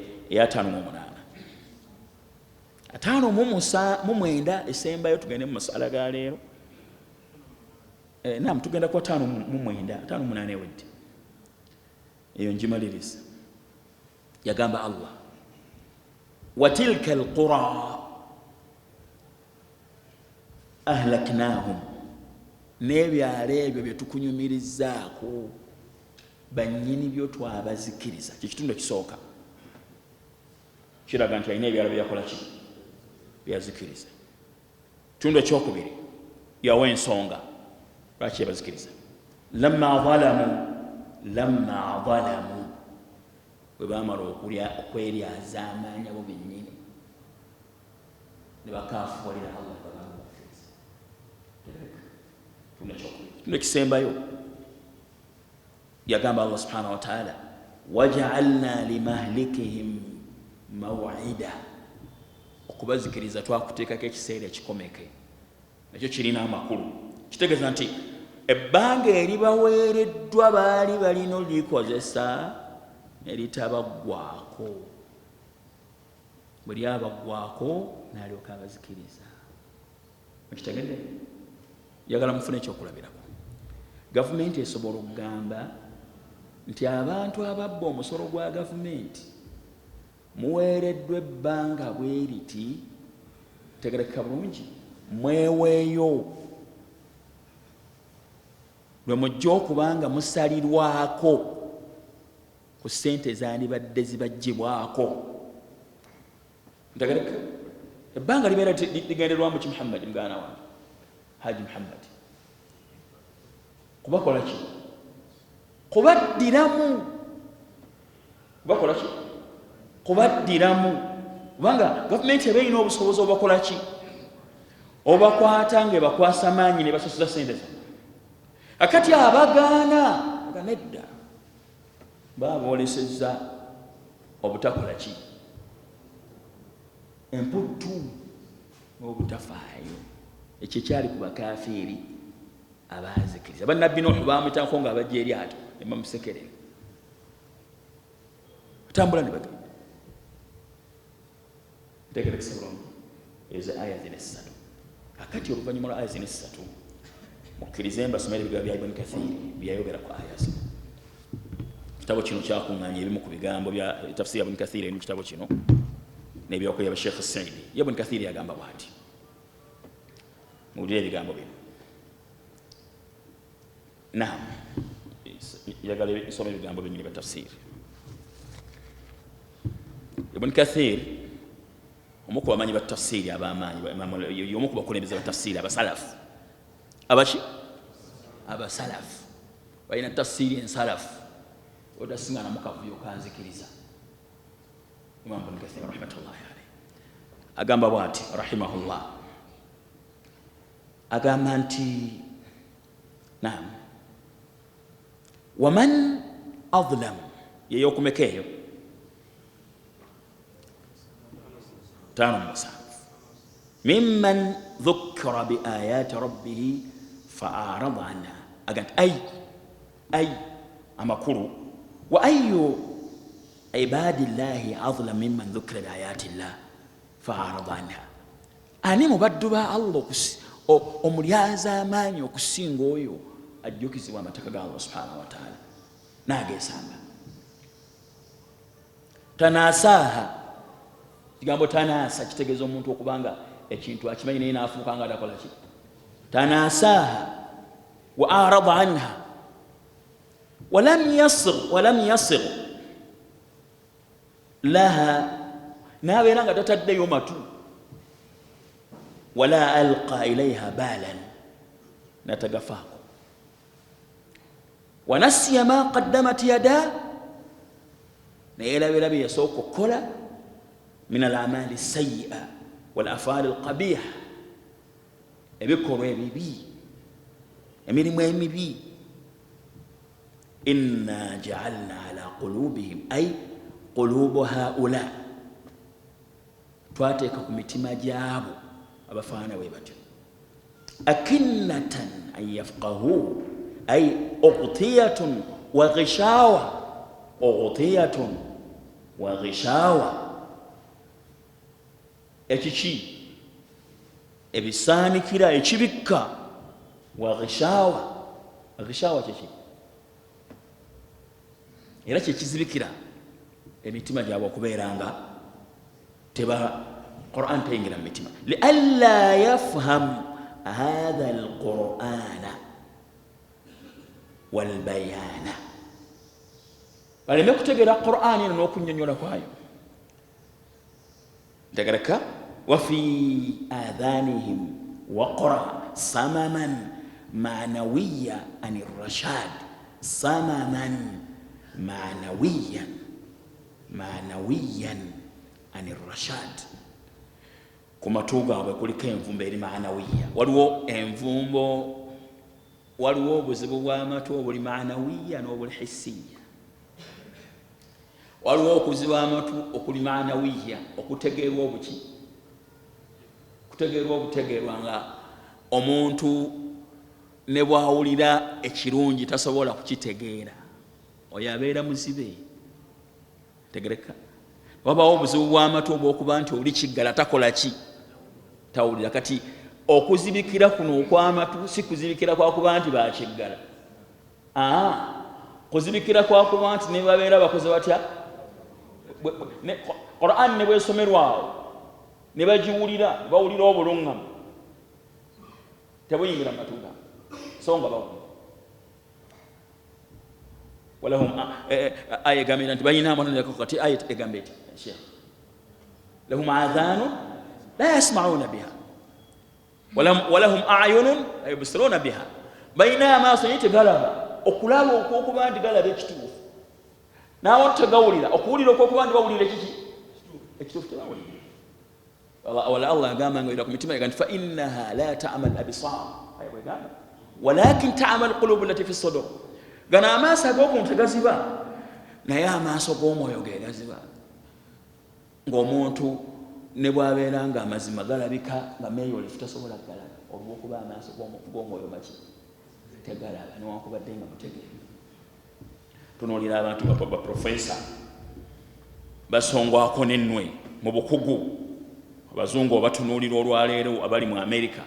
59, esembayo, tugende mu masala ga leero. Nam, tugenda ku 59, 58 ewedde, eyo njimaliriza. Yagamba Allah, watilka alqura ahlaknahum, n'ebyalo ebyo byetukunyumirizaako banyini byo twabazikiriza. Kyekitundu ekisooka kiraga nti alina ebyalo byeyakola ki? Byazikiriza. Kitundu ekyokubiri yawa ensonga lwaki yabazikiriza: lamma zalamu, lamma zalamu, bwe bamala okweryaza amaanya bo bennyini ne bakafuwalira Allah, bagamba ekyokubiri. Kitundu ekisembayo yagamba Allah subhanahu wataala, wajaalna limahlikihim mawida, okubazikiriza twakuteekako ekiseera ekikomeke. Nakyo kirina amakulu, kitegeeza nti ebbanga eribaweereddwa baali balina olikozesa neritabaggwako. Bwe lyabaggwako nalyoka abazikiriza. Mukitegedde? Njagala mufune ekyokulabirako. Gavumenti esobola okugamba nti abantu ababba omusolo gwa gavumenti muweereddwa ebbanga bwe riti, tegerekeka bulungi, mweweeyo lwe mujja okuba nga musalirwako ku ssente ezandibadde zibaggyibwako. Ntegereka ebbanga libeera ligenderwamu ki? Muhammadi muganda wange Haji Muhammadi, kubakola ki? Kubaddiramu. Kubakola ki? Kubaddiramu. Kubanga gavumenti eba erina obusobozi obakola ki? Obakwata nga ebakwasa maanyi ne basasuza sente zonna. Akati abagaana Aga nedda, baba boolesezza obutakola ki, emputtu n'obutafaayo. Ekyo ekyali ku bakafiiri abaazikiriza bannabbi Nuhu, bamuyitako nga abajja eryato ne bamusekerera, tambula ne bagenda. Ntegerekesa bulungi ezo aya zino essatu. Akati oluvannyuma lwa aya zino essatu, mukkirize mbasomere ebigambo bya Ibuni Kathiri byeyayogera ku aya zino. Kitabo kino kyakuŋŋaanya ebimu ku bigambo bya tafsiri ya Ibuni Kathiri eri mu kitabo kino n'ebyokulya bya Sheikh Saidi. Ibuni Kathiri yagamba bw'ati, muwulire ebigambo bino. Naam, njagala nsome ebigambo byenyini bya tafsiri. Ibuni Kathir omu ku bamanyi ba tafsiri ab'amaanyi, omu ku bakulembeze ba tafsiri abasalafu. Abaki? Abasalafu balina tafsiri ensalafu, otasingana mukavuyo kanzikiriza. Imam Ibn Kathir rahmatullahi alayhi agamba bwati rahimahullah, agamba nti naam, waman adlam, yeyokumeka eyo 57, mimman dhukira biayati rabbihi faarada anha. Aga nti ay amakulu wa ayu ibadillahi adlam mimman dhukira biayati llah faarada anha. Ani mu baddu ba Allah omulyaza amaanyi okusinga oyo ajjukizibwa amateeka ga Allah subhanahu wataala n'ageesamba? Tanasaaha, kigambo tanasa kitegeeza omuntu okubanga ekintu akimanyi naye n'afuuka nga atakola ki. Tanasaaha wa arada anha walam yasir laha, n'abeera nga tataddeyo matu, wala alqa ilaiha balan, natagafaako, wanasiya ma qaddamat yada, neyerabira bye yasooka okukola, min al amali sayia wal afaali alqabiha, ebikolwa ebibi, emirimu emibi. Inna jaalna ala qulubihim, ay qulubu haula, twateeka ku mitima gyabo abafaanana bwe batyo, akinnatan an yafqahu, ay ugtiyatun wa ghishawa, ugtiyatun wa ghishawa, ekiki ebisaanikira ekibikka, wa ghishawa. Ghishawa kyeki era kyekizibikira emitima gyabwe okubeera nga teba Quran teyingira mu mitima, lialla yafham hatha alqurana walbayana, baleme kutegeera Quran eno n'okunnyonnyola kwayo. Ntegereka wafi adhanihim waqra samaman manawiya ani rashad, samaman manawiyan ani rashad. Ku matu gaabwe kuliko envumbo eri manawiya. Waliwo envumbo, waliwo obuzibu bw'amatu obuli manawiya n'obuli hissiya. Waliwo okuziba amatu okuli manawiya, okutegeerwa obuki, kutegeerwa obutegeerwa nga omuntu ne bw'awulira ekirungi tasobola kukitegeera, oyo abeera muzibe. Tegereka, wabawo obuzibu bw'amatu obw'okuba nti oli kiggala takola ki, tawulira. Kati okuzibikira kuno okw'amatu si kuzibikira kwakuba nti bakiggala, kuzibikira kwakuba nti ne babeera bakoze batya, Quran ne bwesomerwawo ne bagiwulira, bawulira obuluŋŋamu tebuyingira mu matu gaabwe, so nga bawulira. Walahum, aya egambira nti balina amatu. Kati aya egamba eti, Sheikh, lahum adhanu la yasmauna biha walahum ayunun la yubsiruna biha, balina amaaso naye tegalaba okulaba okwokuba nti galaba ekituufu, n'abantu tegawulira okuwulira okwokuba nti bawulira ekiki ekituufu, tebawulira. Wala Allah agamba nga ku mitima nti fa innaha la ta'mal absar, aya bwegamba, walakin ta'mal qulubu allati fi sudur. Gano amaaso ag'okuntu tegaziba, naye amaaso g'omwoyo ge gaziba. Ng'omuntu ne bw'abeera nga amazima galabika nga meeyolefu tasobola kugalaba olw'okuba amaaso g'omwoyo maki tegalaba, newankubadde nga mutegeera. Tunuulira abantu baprofesa basongwako n'ennwe mu bukugu, abazungu obatunuulira olwaleero abali mu Amerika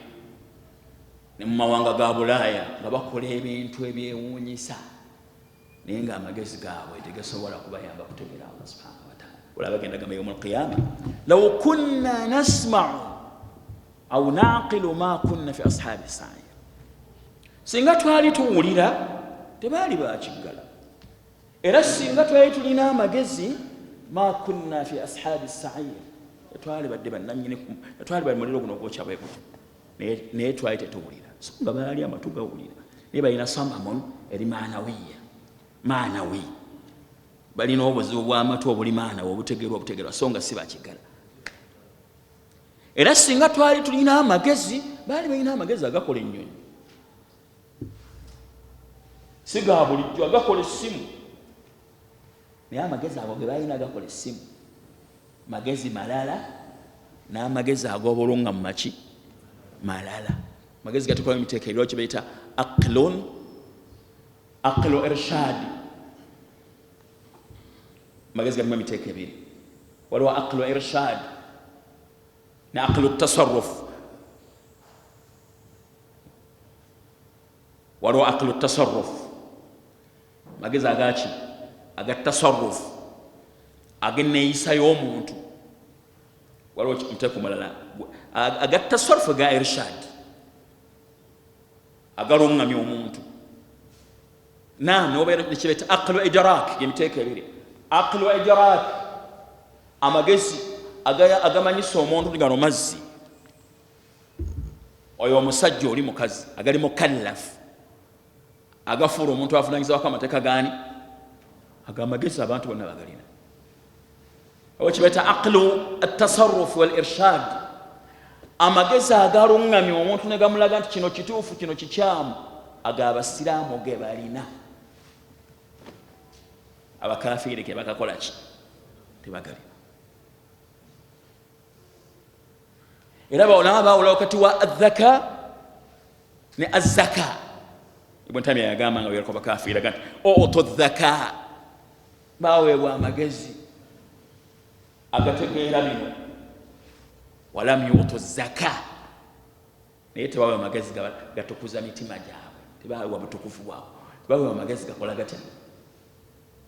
ne mu mawanga ga Bulaaya nga bakola ebintu ebyewuunyisa, naye nga amagezi gaabwe tegasobola kubayamba kutegeera Allah subhanahu wa ta'ala. Olaba bagenda gamba yawmul qiyama, law kunna nasma'u aw naqilu ma kunna fi ashabi sa'ir, singa twali tuwulira tebaali bakiggala, era singa twali tulina amagezi ma kunna fi ashabi sa'ir, twali badde bannannyini, twali bali muliro guno ogwokya bwe gutyo, naye twali tetuwulira. So nga baali amatu gawulira, naye balina samamun eri maanawiya, maanawi, balina obuzibu bw'amatu obuli maanawi obutegeerwa obutegeerwa, so nga si bakiggala. Era singa twali tulina amagezi, baali balina amagezi agakola ennyonyi, si ga bulijjo, agakola essimu, naye amagezi ago ge balina agakola essimu magezi malala, n'amagezi ag'obulungamu maki malala. Magezi gatukola emiteeko ebiriwo kye bayita aqlun, aqlu irshadi. Magezi galimu emiteeko ebiri, waliwo aqlu irshad ne aqlu tasarruf. Waliwo aqlu tasarruf, magezi agaki aga tasarruf, ag'enneeyisa y'omuntu. Waliwo omuteeko mulala aga tasarruf ga irshad, agalungamya omuntu. Naam, nobeera nekibaita aqlu idrak, emiteeko ebiri. Aqlu idrak, amagezi agamanyisa omuntu nti gano mazzi, oyo omusajja oli mukazi, agali mukallafu, agafuula omuntu avunanyizibwako amateeka gaani ago amagezi abantu bonna bagalina. Oba kibaita aqlu atasarruf wal irshad, amagezi agalungamya omuntu ne gamulaga nti kino kituufu, kino kikyamu, ago abasiraamu ge balina, abakafiiri ke bakakola ki tebagalina. Era bawulama bawula wakati wa azzaka ne azzaka. Ibn Taymiyyah yagamba nga bwerako bakafiiri aga nti oto dhaka, baweebwa amagezi agategeera bino, walam yutu zaka, naye tebaweebwa amagezi gatukuza mitima gyabwe, tebaweebwa butukuvu bwabwe, tebaweebwa amagezi gakola gatya.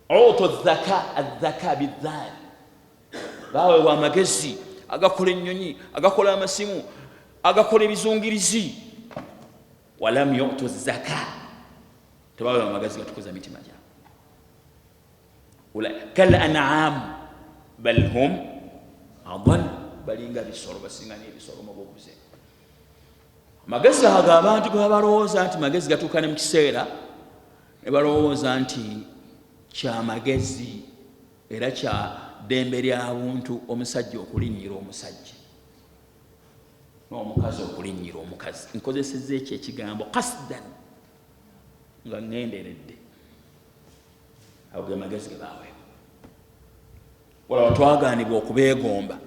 Oto dhaka, azzaka bidhal, baweebwa amagezi agakola ennyonyi, agakola amasimu, agakola ebizungirizi, walam yutu zaka, tebaweebwa amagezi gatukuza mitima gyabwe. Kal an'am bal hum adal, balinga bisolo, basinga n'ebisolo mu bubuze. Amagezi ago abantu ge balowooza nti magezi gatuuka ne mu kiseera ne balowooza nti kyamagezi era kya ddembe lya buntu omusajja okulinnyira omusajja n'omukazi okulinnyira omukazi. Nkozesezza ekyo ekigambo qasdan, nga ŋŋenderedde. Ago ge magezi ge baaweebwa. Wala twagaanibwa okubeegomba.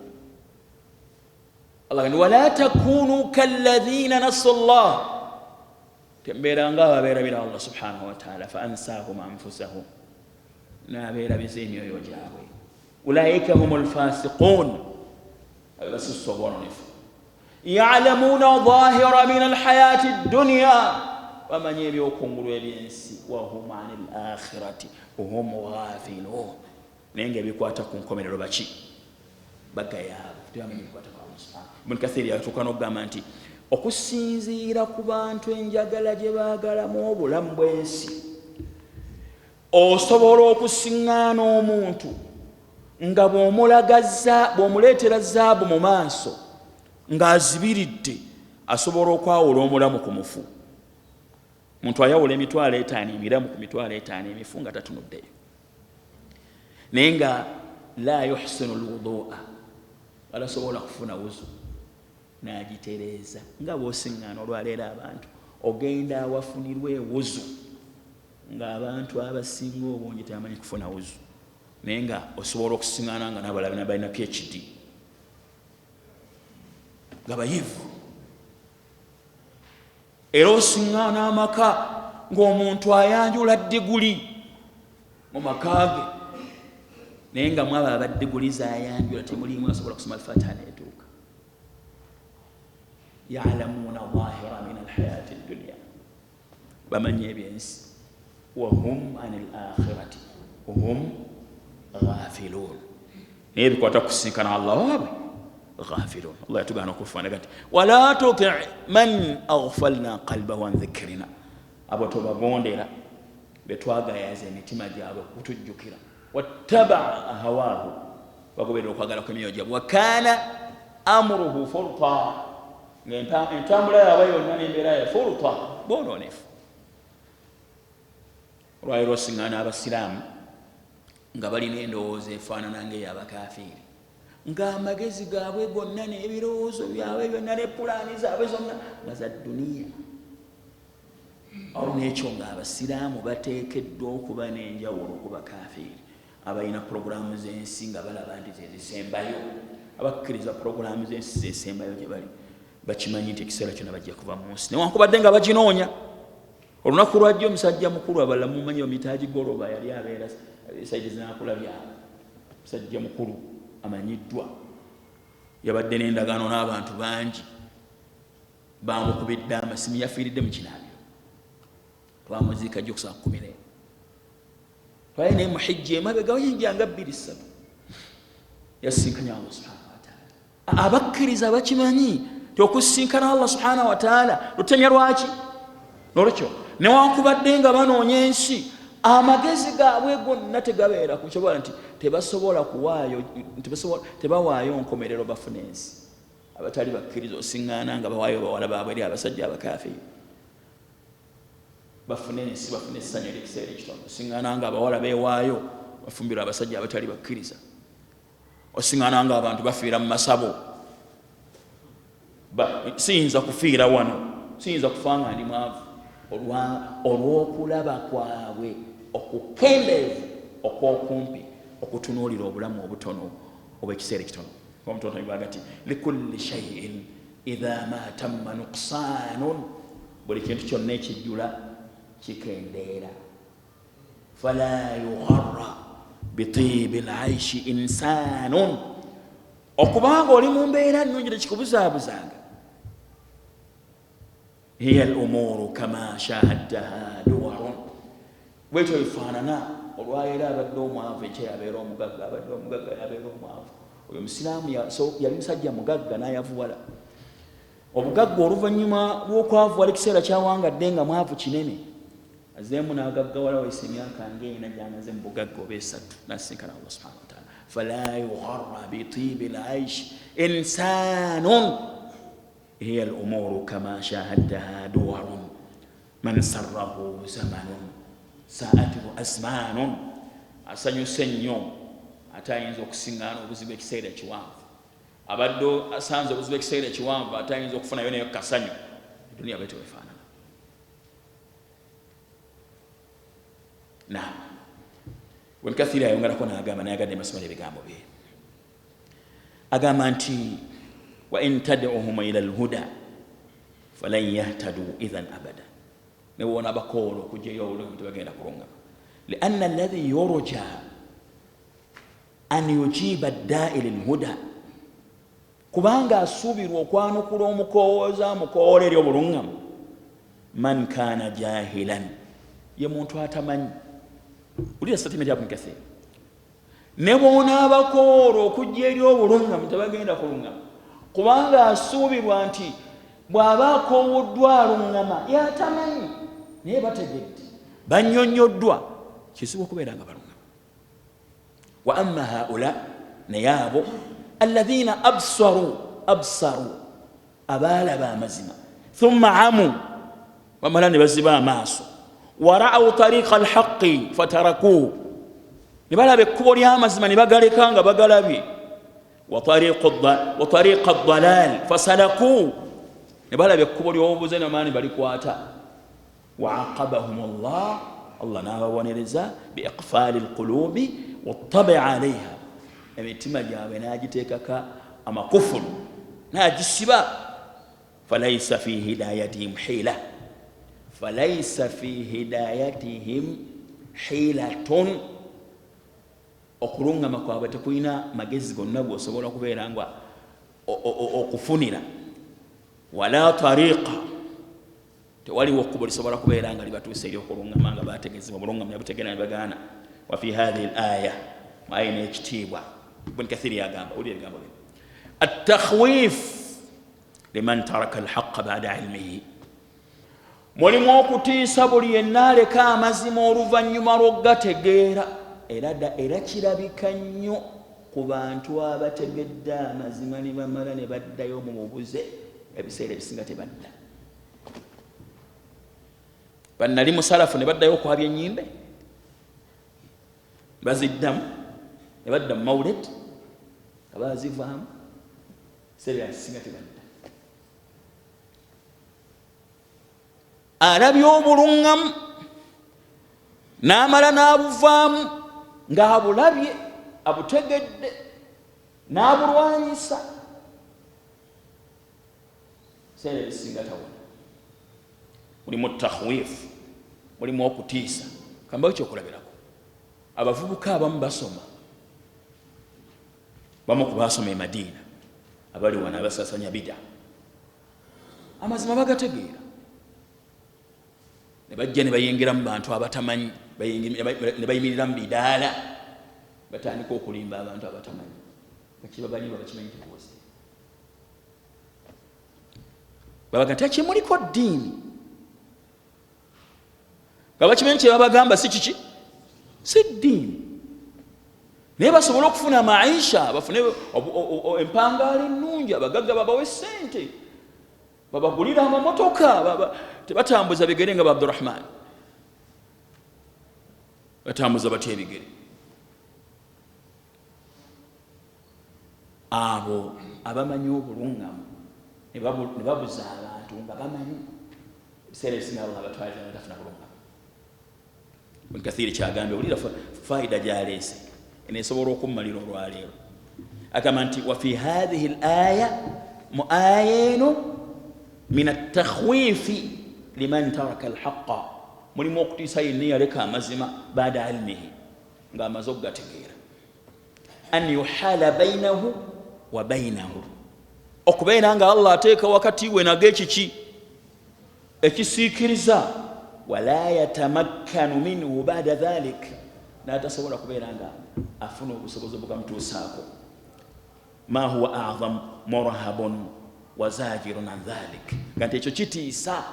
Allah agamba, wala takunu kalladhina nasu llah, tembeeranga abo abeerabira Allah subhanahu wa ta'ala, fa ansahum anfusahum, n'abeerabiza emyoyo gyabwe. Ulaika hum lfasiqun, abo basusse obwononefu. Yalamuuna dhahira min alhayati dunya, bamanyi ebyokungulu ebyensi. Wahum ani lakhirati hum ghafilun, naye nga ebikwata ku nkomerero baki bagayaabo, tebamanyi ebikwata ku Allah subhanahu. Ibn Kathir yatuuka n'okugamba nti okusinziira ku bantu enjagala gye baagalamu obulamu bw'ensi, osobola okusiŋŋaana omuntu nga bw'omuleetera zaabu mu maaso ng'azibiridde, asobola okwawula omulamu ku mufu. Muntu ayawula 500 emiramu ku 50,000 emifu nga tatunuddeyo, naye nga la yuhsinu lwudua, alasobola kufuna wuzu n'agitereeza. Nga bw'osiŋŋaana olwaleero abantu, ogenda awafunirwa ewuzu Ng'abantu abasinga obungi tebamanyi kufuna wuzu, naye nga osobola okusiŋŋaana nga n'abalala balina PhD, nga bayivu. Era osiŋŋaana amaka ng'omuntu ayanjula diguli mu maka ge, naye nga mwabo abadiguli zayanjula temulimu asobola kusoma Alfatiha netuuka. Yalamuuna zahira min alhayati dunia, bamanyi ebyensi, wahum an al akhirati hum ghafilun, naye ebikwata kusinkana Allah waabwe ghafilun. Allah yatugaana okufaanaga nti wala tuti man aghfalna qalbahu an dhikrina, abo tobagondera betwagayaza emitima gyabwe kutujjukira, wattabaa hawaahu, bagoberera okwagala kwemyoyo gyabwe, wakana amuruhu furta, ngaentambula yaabwe yonna nembeera ya furta, bononefu. Olwaliro osiŋŋaana abasiraamu nga balina endowooza efaanana ngaeyabakafiiri, ng'amagezi gaabwe gonna n'ebirowoozo byabwe byonna ne pulaani zaabwe zonna nga za duniya. Awo nekyo ng'abasiraamu bateekeddwa okuba n'enjawulo ku bakafiiri abalina puroguraamu z'ensi nga balaba nti zezisembayo. Abakkiriza puroguraamu z'ensi zesembayo gye bali, bakimanyi nti ekiseera kyonna bajja kuva mu nsi, newankubadde nga baginoonya. Olunaku lwajja omusajja mukulu, abalala mumanyi bamitaagi goloba, yali abeera saidi zinakulabyabo, musajja mukulu amanyiddwa, yabadde n'endagaano n'abantu bangi, bamukubidde amasimu, yafiiridde mu kinaabiro, twamuziika jjo kusaa 11. Twali naye muhijja emabega oyinja nga 2 3, yasinkanya Allah subhanahu wataala. Abakkiriza bakimanyi ti okusinkana Allah subhanahu wataala lutemya lwaki. Nolwekyo newankubadde nga banoonya ensi, amagezi gaabwe gonna tegabeera kukibola nti tebasobola kuwaayo, tebawaayo nkomerero bafuna ensi. Abatali bakkiriza osiŋŋaana nga bawaayo bawala baabwe eri abasajja abakafiiri bafune ensi, bafune essanyu ery'ekiseera ekitono. Osiŋŋaana nga abawala beewaayo bafumbirwa abasajja abatali bakkiriza. Osiŋŋaana nga abantu bafiira mu masabo. Siyinza kufiira wano, siyinza kufa nga ndi mwavu, olw'okulaba kwabwe okukendeevu okw'okumpi okutunuulira obulamu obutono obw'ekiseera ekitono. Omutono baga ti likulli shay'in idha ma tamma nuqsanun, buli kintu kyonna ekijjula kikendeera. Fala yugharra bitibi laishi insanun, okubanga oli mu mbeera nnungi tekikubuzaabuzanga. Hiya al umuru kama shahadtaha duwarun, bwetyo bifaanana. Olwaleero abadde omwavu, enkya yabeera omugagga, abadde omugagga yabeera omwavu. Oyo musiraamu yali musajja mugagga n'ayavuwala obugagga oluvannyuma lw'okwavuwala ekiseera kyawangadde nga mwavu kinene, azeemu n'agaggawala, wayise emyaka ngaena gyamaze mu bugagga oba 3, nasinkana Allah subhanahu wataala. Fala yugharra bitibi laishi insanun, hiya al umuru kama shahadtaha duwarun, man sarrahu zamanun saatuhu azmanun. Asanyuse nnyo ate ayinza okusiŋŋaana obuzibu ekiseera ekiwanvu, abadde asanze obuzibu ekiseera ekiwanvu ate ayinza okufunayo naye kasanyu. Eduniya bwetyo wefaanana. Nam Ibn Kathiri ayongerako n'agamba, nayagadde mbasomera ebigambo bye, agamba nti wa in tad'uhum ila alhuda falan yahtadu idhan abada, ne wona bakoola okujjayo obulungi tebagenda kulungama. Lianna alladhi yurja an yujiba ddai lilhuda, kubanga asuubirwa okwanukula omukowooza amukowoola eri obulungamu, man kana jahilan, ye muntu atamanyi. Ulira statement ya Ibn Kathir, ne bw'onaabakoola okujja eri obulungamu tebagenda kulungama, kubanga asuubirwa nti bw'aba akoowoddwa alungama yatamanyi, naye bategedde, bannyonnyoddwa, kizibu okubeera nga balungama. Wa amma haula, naye abo alladhina absaru, absaru abaalaba amazima, thumma amu, bamala ne baziba amaaso, warau tariqa alhaqi fatarakuhu, ne balaba ekkubo ly'amazima ne bagaleka nga bagalabye, wa tariqa dalal fasalaku, ne balaba ekkubo ly'obubuze namaani balikwata, wa aqabahum llah Allah n'ababonereza biiqfaali lqulubi wattabi alaiha, emitima gyabwe n'agiteekako amakufulu n'agisiba. Falaisa fi hidayatihim hila, falaisa fi hidayatihim hilatun, okulungama kwabwe tekulina magezi gonna gwosobola kubeera nga okufunira, wala tariqa, tewaliwo kkubo lisobola kubeera nga libatuusa eri okulungama nga bategezebwa obulungamu nebutegeera ne bagaana. Wa fi hathihi l aya, ayi n'ekitiibwa Ibn Kathiri yagamba, wulira ebigambo bino, attakhwif liman taraka alhaqa bada ilmihi, mulimu okutiisa buli yenna aleka amazima oluvannyuma lw'okugategeera. Era kirabika nnyo ku bantu abategedde amazima ne bamala ne baddayo mu bubuze, ebiseera ebisinga tebadda. Bannali musalafu ne baddayo okwabya ennyimbe, baziddamu ne badda mu mawuled nga bazivaamu, ebiseera ebisinga tebadda. Alabye obuluŋŋamu n'amala n'abuvaamu ng'abulabye abutegedde n'abulwanyisa, ebiseera ebisinga tawona. Mulimu takhwifu, mulimu okutiisa. Kambawo kyokulabirako, abavubuka abamu basoma, bamu ku basoma e Madiina abali wano abasasanya bida, amazima bagategeera ne bajja ne bayingira mu bantu abatamanyi, ne bayimirira mu bidaala, batandika okulimba abantu abatamanyi nga kibabalimba bakimanyi tikubuze, babaga nti akimuliko ddiini, nga bakimanyi kyebabagamba si kiki, si ddiini, naye basobole okufuna maisha, bafune empangaala ennungi, abagagga babawe sente, babagulire amamotoka, tebatambuza bigere nga ba Abdurahman batambuza batya ebigere. Abo abamanyi obulungamu ne babuza abantu nga bamanyi, ebiseera ebisinga abo abatwaliza batafuna bulungamu. Ibn Kathiri kyagambye, wulira faida gyaleese eno esobola okummalira olwaleero. Agamba nti wa fi hathihi l aya, mu aya eno, min attakhwifi liman taraka alhaqa, mulimu okutiisa yenna yaleka amazima bada ilmihi, ng'amaze okugategeera, an yuhala bainahu wa bainahu, okubeera nga Allah ateeka wakati we nago ekiki ekisiikiriza, wala yatamakkanu minhu bada dhalik, n'atasobola kubeera nga afuna obusobozi obugamutuusaako. Ma huwa azam murhabun wa zajirun an dhalik, nga nti ekyo kitiisa.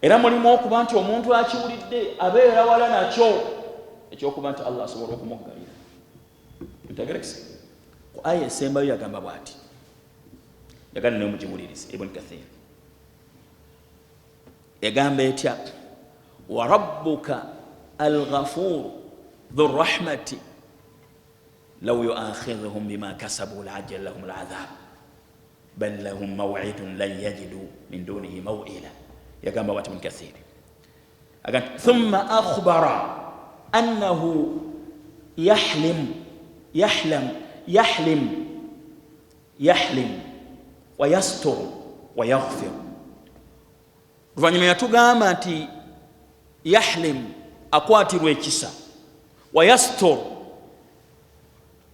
Era mulimu okuba nti omuntu akiwulidde abeera wala nakyo ekyokuba nti Allah asobola okumuggalira. Ntegerekese ku aya esembayo, yagamba bw'ati, yagala naye mugiwulirize. Ibn Kathir egamba etya? Wa rabbuka alghafuru dhu rahmati law yuakhidhuhum bima kasabu laajjala lahum al'adhab bal lahum maw'idun lan yajidu min dunihi maw'ila. Yagamba bwati Ibn Kathir, agamba thumma akhbara annahu yahlim yahlam yahlim yahlim wa yastur wa yaghfir. Oluvannyuma yatugamba nti yahlim, akwatirwa ekisa, wa yastur,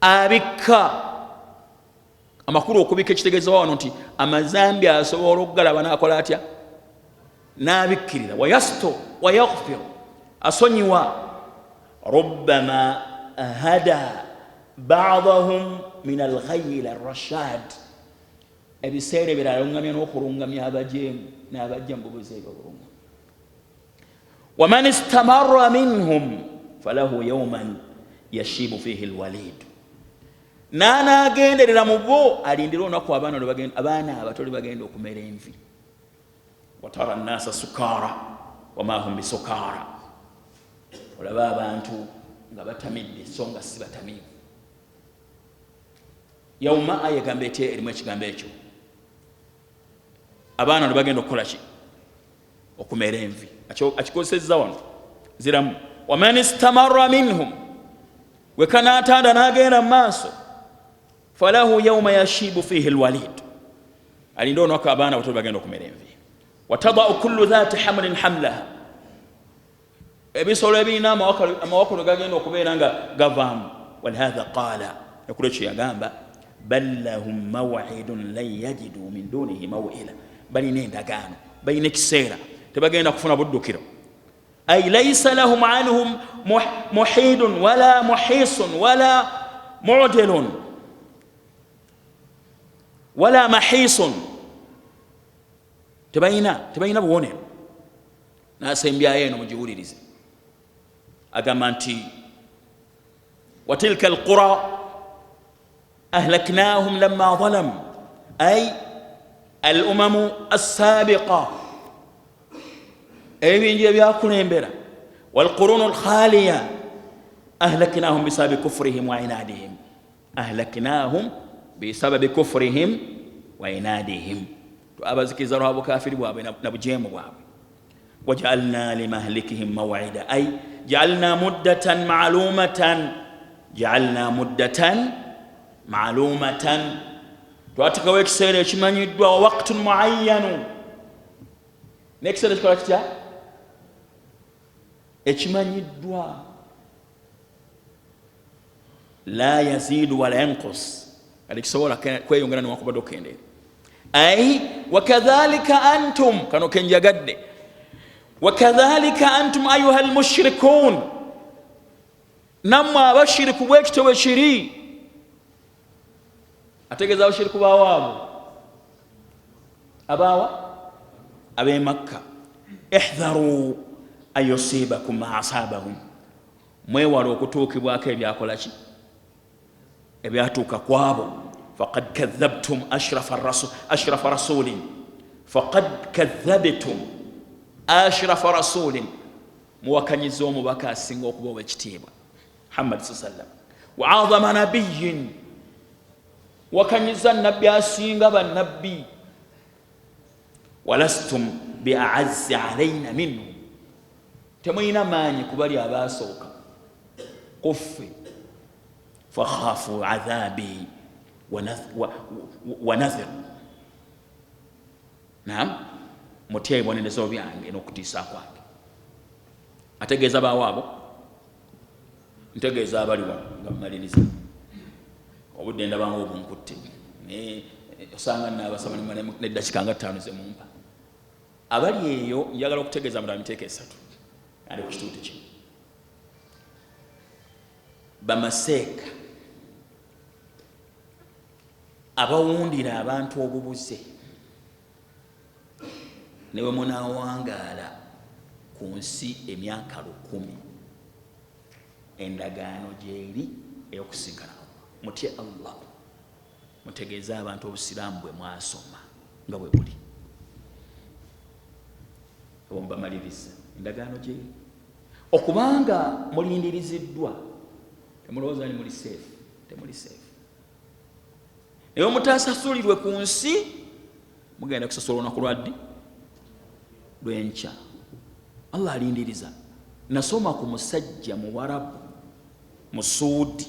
abikka. Amakulu okubikka ekitegeeza wano nti amazambi asobola okugalaba n'akola atya? N'abikkirira. Wa yastur wa yaghfir, asonyiwa. Rubbama hada ba'dahum min alghayyi ila rashad, ebiseera ebirala alungamya n'okulungamya abajeemu n'abajja mu bubuze ebyo obulungamu. Waman istamarra minhum falahu yawman yashibu fihi alwalid, n'anaagenderera mu bo alindire olunaku abaana abato lwe bagenda okumera envi. Watara nnasa sukaara wama hum bisukaara, olaba abantu nga batamidde so nga si batamiivu. Yauma aya egamba etya? Erimu ekigambo ekyo, abaana lwe bagenda okukola ki? Okumera envi. Akikozesezza wano. Ziramu, waman istamarra minhum, wekanatanda n'agenda mu maaso, falahu yauma yashibu fihi lwalid, alinde olunaku abaana bato bagenda okumera envi. Watadau kullu dhati hamlin hamlaha, ebisolo ebirina amawakalo gagenda okubeera nga gavaamu. Walihadha qala, ekulekyo yagamba, bal lahum mawidun lan yajidu min dunihi mawila, balina endagaano, balina ekiseera, tebagenda kufuna buddukiro. Ay laisa lahum anhum muhidun wala muhisun wala mudilun wala mahisun, tebalina buwonero. Nasembyayo eno mugiwulirize, agamba nti watilka alqura ahlaknahum lamma zalamu, ay alumamu assabiqa, ebibinja ebyakulembera, walqurunu alkhaliya ahlaknahum bisababi kufrihim wa inadihim, ahlaknahum bisababi kufrihim wa inadihim, twabazikiriza lwa bukafiri bwabwe na bujeemu bwabwe. Wajaalna limahlikihim mawida, ay jaalna muddatan malumatan, jaalna muddatan malumatan, twatekawo ekiseera ekimanyiddwa, wa waktun muayanu, n'ekiseera ekikola kitya ekimanyiddwa, la yaziidu wala yankus, kati kisobola kweyongera newakubadde okukendeera. Ai wakadhalika antum, kano kenjagadde, wakadhalika antum ayuha almushrikun, nammwe abashiriku bwekityo bwe kiri. Ategeeza abashiriku bawaabo abaawa ab'emakka, ihdharu an yusibakum ma asabahum, mwewala okutuukibwako ebyakolaki ebyatuuka kwabo. Faqad kadhabtum ashrafa rasulin, faqad kadhabtum ashrafa rasulin, muwakanyiza omubaka asinga okuba owekitiibwa Muhammad sa sallam, wa azama nabiyin, wakanyiza nabbi asinga bannabbi, walastum biaazzi alaina minhu, temulina maanyi kubali abasooka kuffe. Fakhafu adhabi wa nadhiru, nam mutya ebibonerezo byange n'okutiisa kwange. Ategeeza bawaabo, ntegeeza abali wano nga mmaliriza obudde ndabanga obunkutte, naye osanga naabasaba neddakika nga 5 zemumpa. Abali eyo njagala okutegeeza mutala miteeko 3 ali ku kituuti kino. Bamaseeka abawundira abantu obubuze, ne bwe munaawangaala ku nsi emyaka 1000, endagaano gyeri ey'okusinkana Allah. Mutye Allah, mutegeeze abantu obusiraamu bwe mwasoma nga bwe buli, oba mubamaliriza endagaano gyeri. Okubanga mulindiriziddwa, temulowooza ni muli safe, temuli safe. Naye omutasasulirwe ku nsi, mugenda kusasula olunaku lwaddi lwenkya. Allah alindiriza. Nasoma ku musajja muwarabu musuudi,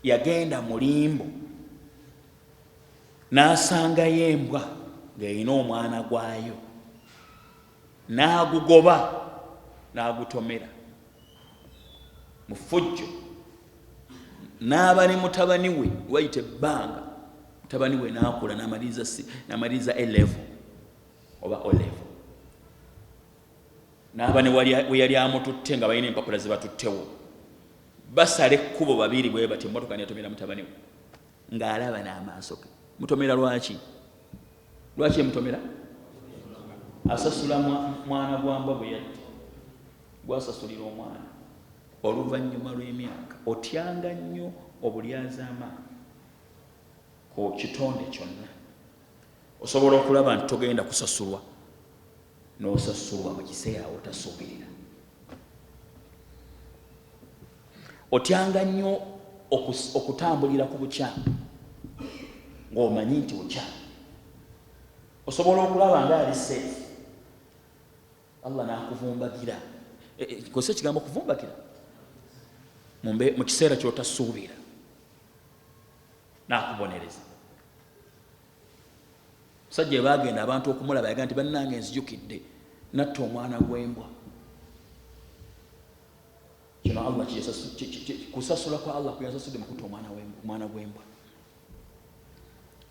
yagenda mulimbo n'asangayo embwa ng'erina omwana gwayo, n'agugoba n'agutomera mu ffujjo, n'aba ne mutabani we wayita ebbanga, mutabani we n'akula n'amaliriza A level oba O level, n'aba ne we yali amututte nga balina empapula zebatuttewo, basala ekkubo babiri bwe bati, emmotoka netomera mutabani we ng'alaba n'amaaso ge. Mutomera lwaki? Lwaki emutomera? Asasula mwana gwa mbwa bwe yatta, gwasasulira omwana oluvannyuma lw'emyaka. Otyanga nnyo obulyazaama ku kitonde kyonna. Osobola okulaba nti togenda kusasulwa, n'osasulwa mu kiseera w'otasuubirira. Otyanga nnyo okutambulira ku bukyamu ng'omanyi nti bukyamu. Osobola okulaba nga ali safe, Allah n'akuvumbagira. Kozesa ekigambo okuvumbagira mu kiseera ky'otasuubira n'akubonereza. Musajja ebagenda abantu okumulaba yaga nti bannange nzijukidde natta omwana gw'embwa. Kino Allah kusasula kwa Allah kuyasasudde mu kutta omwana gw'embwa.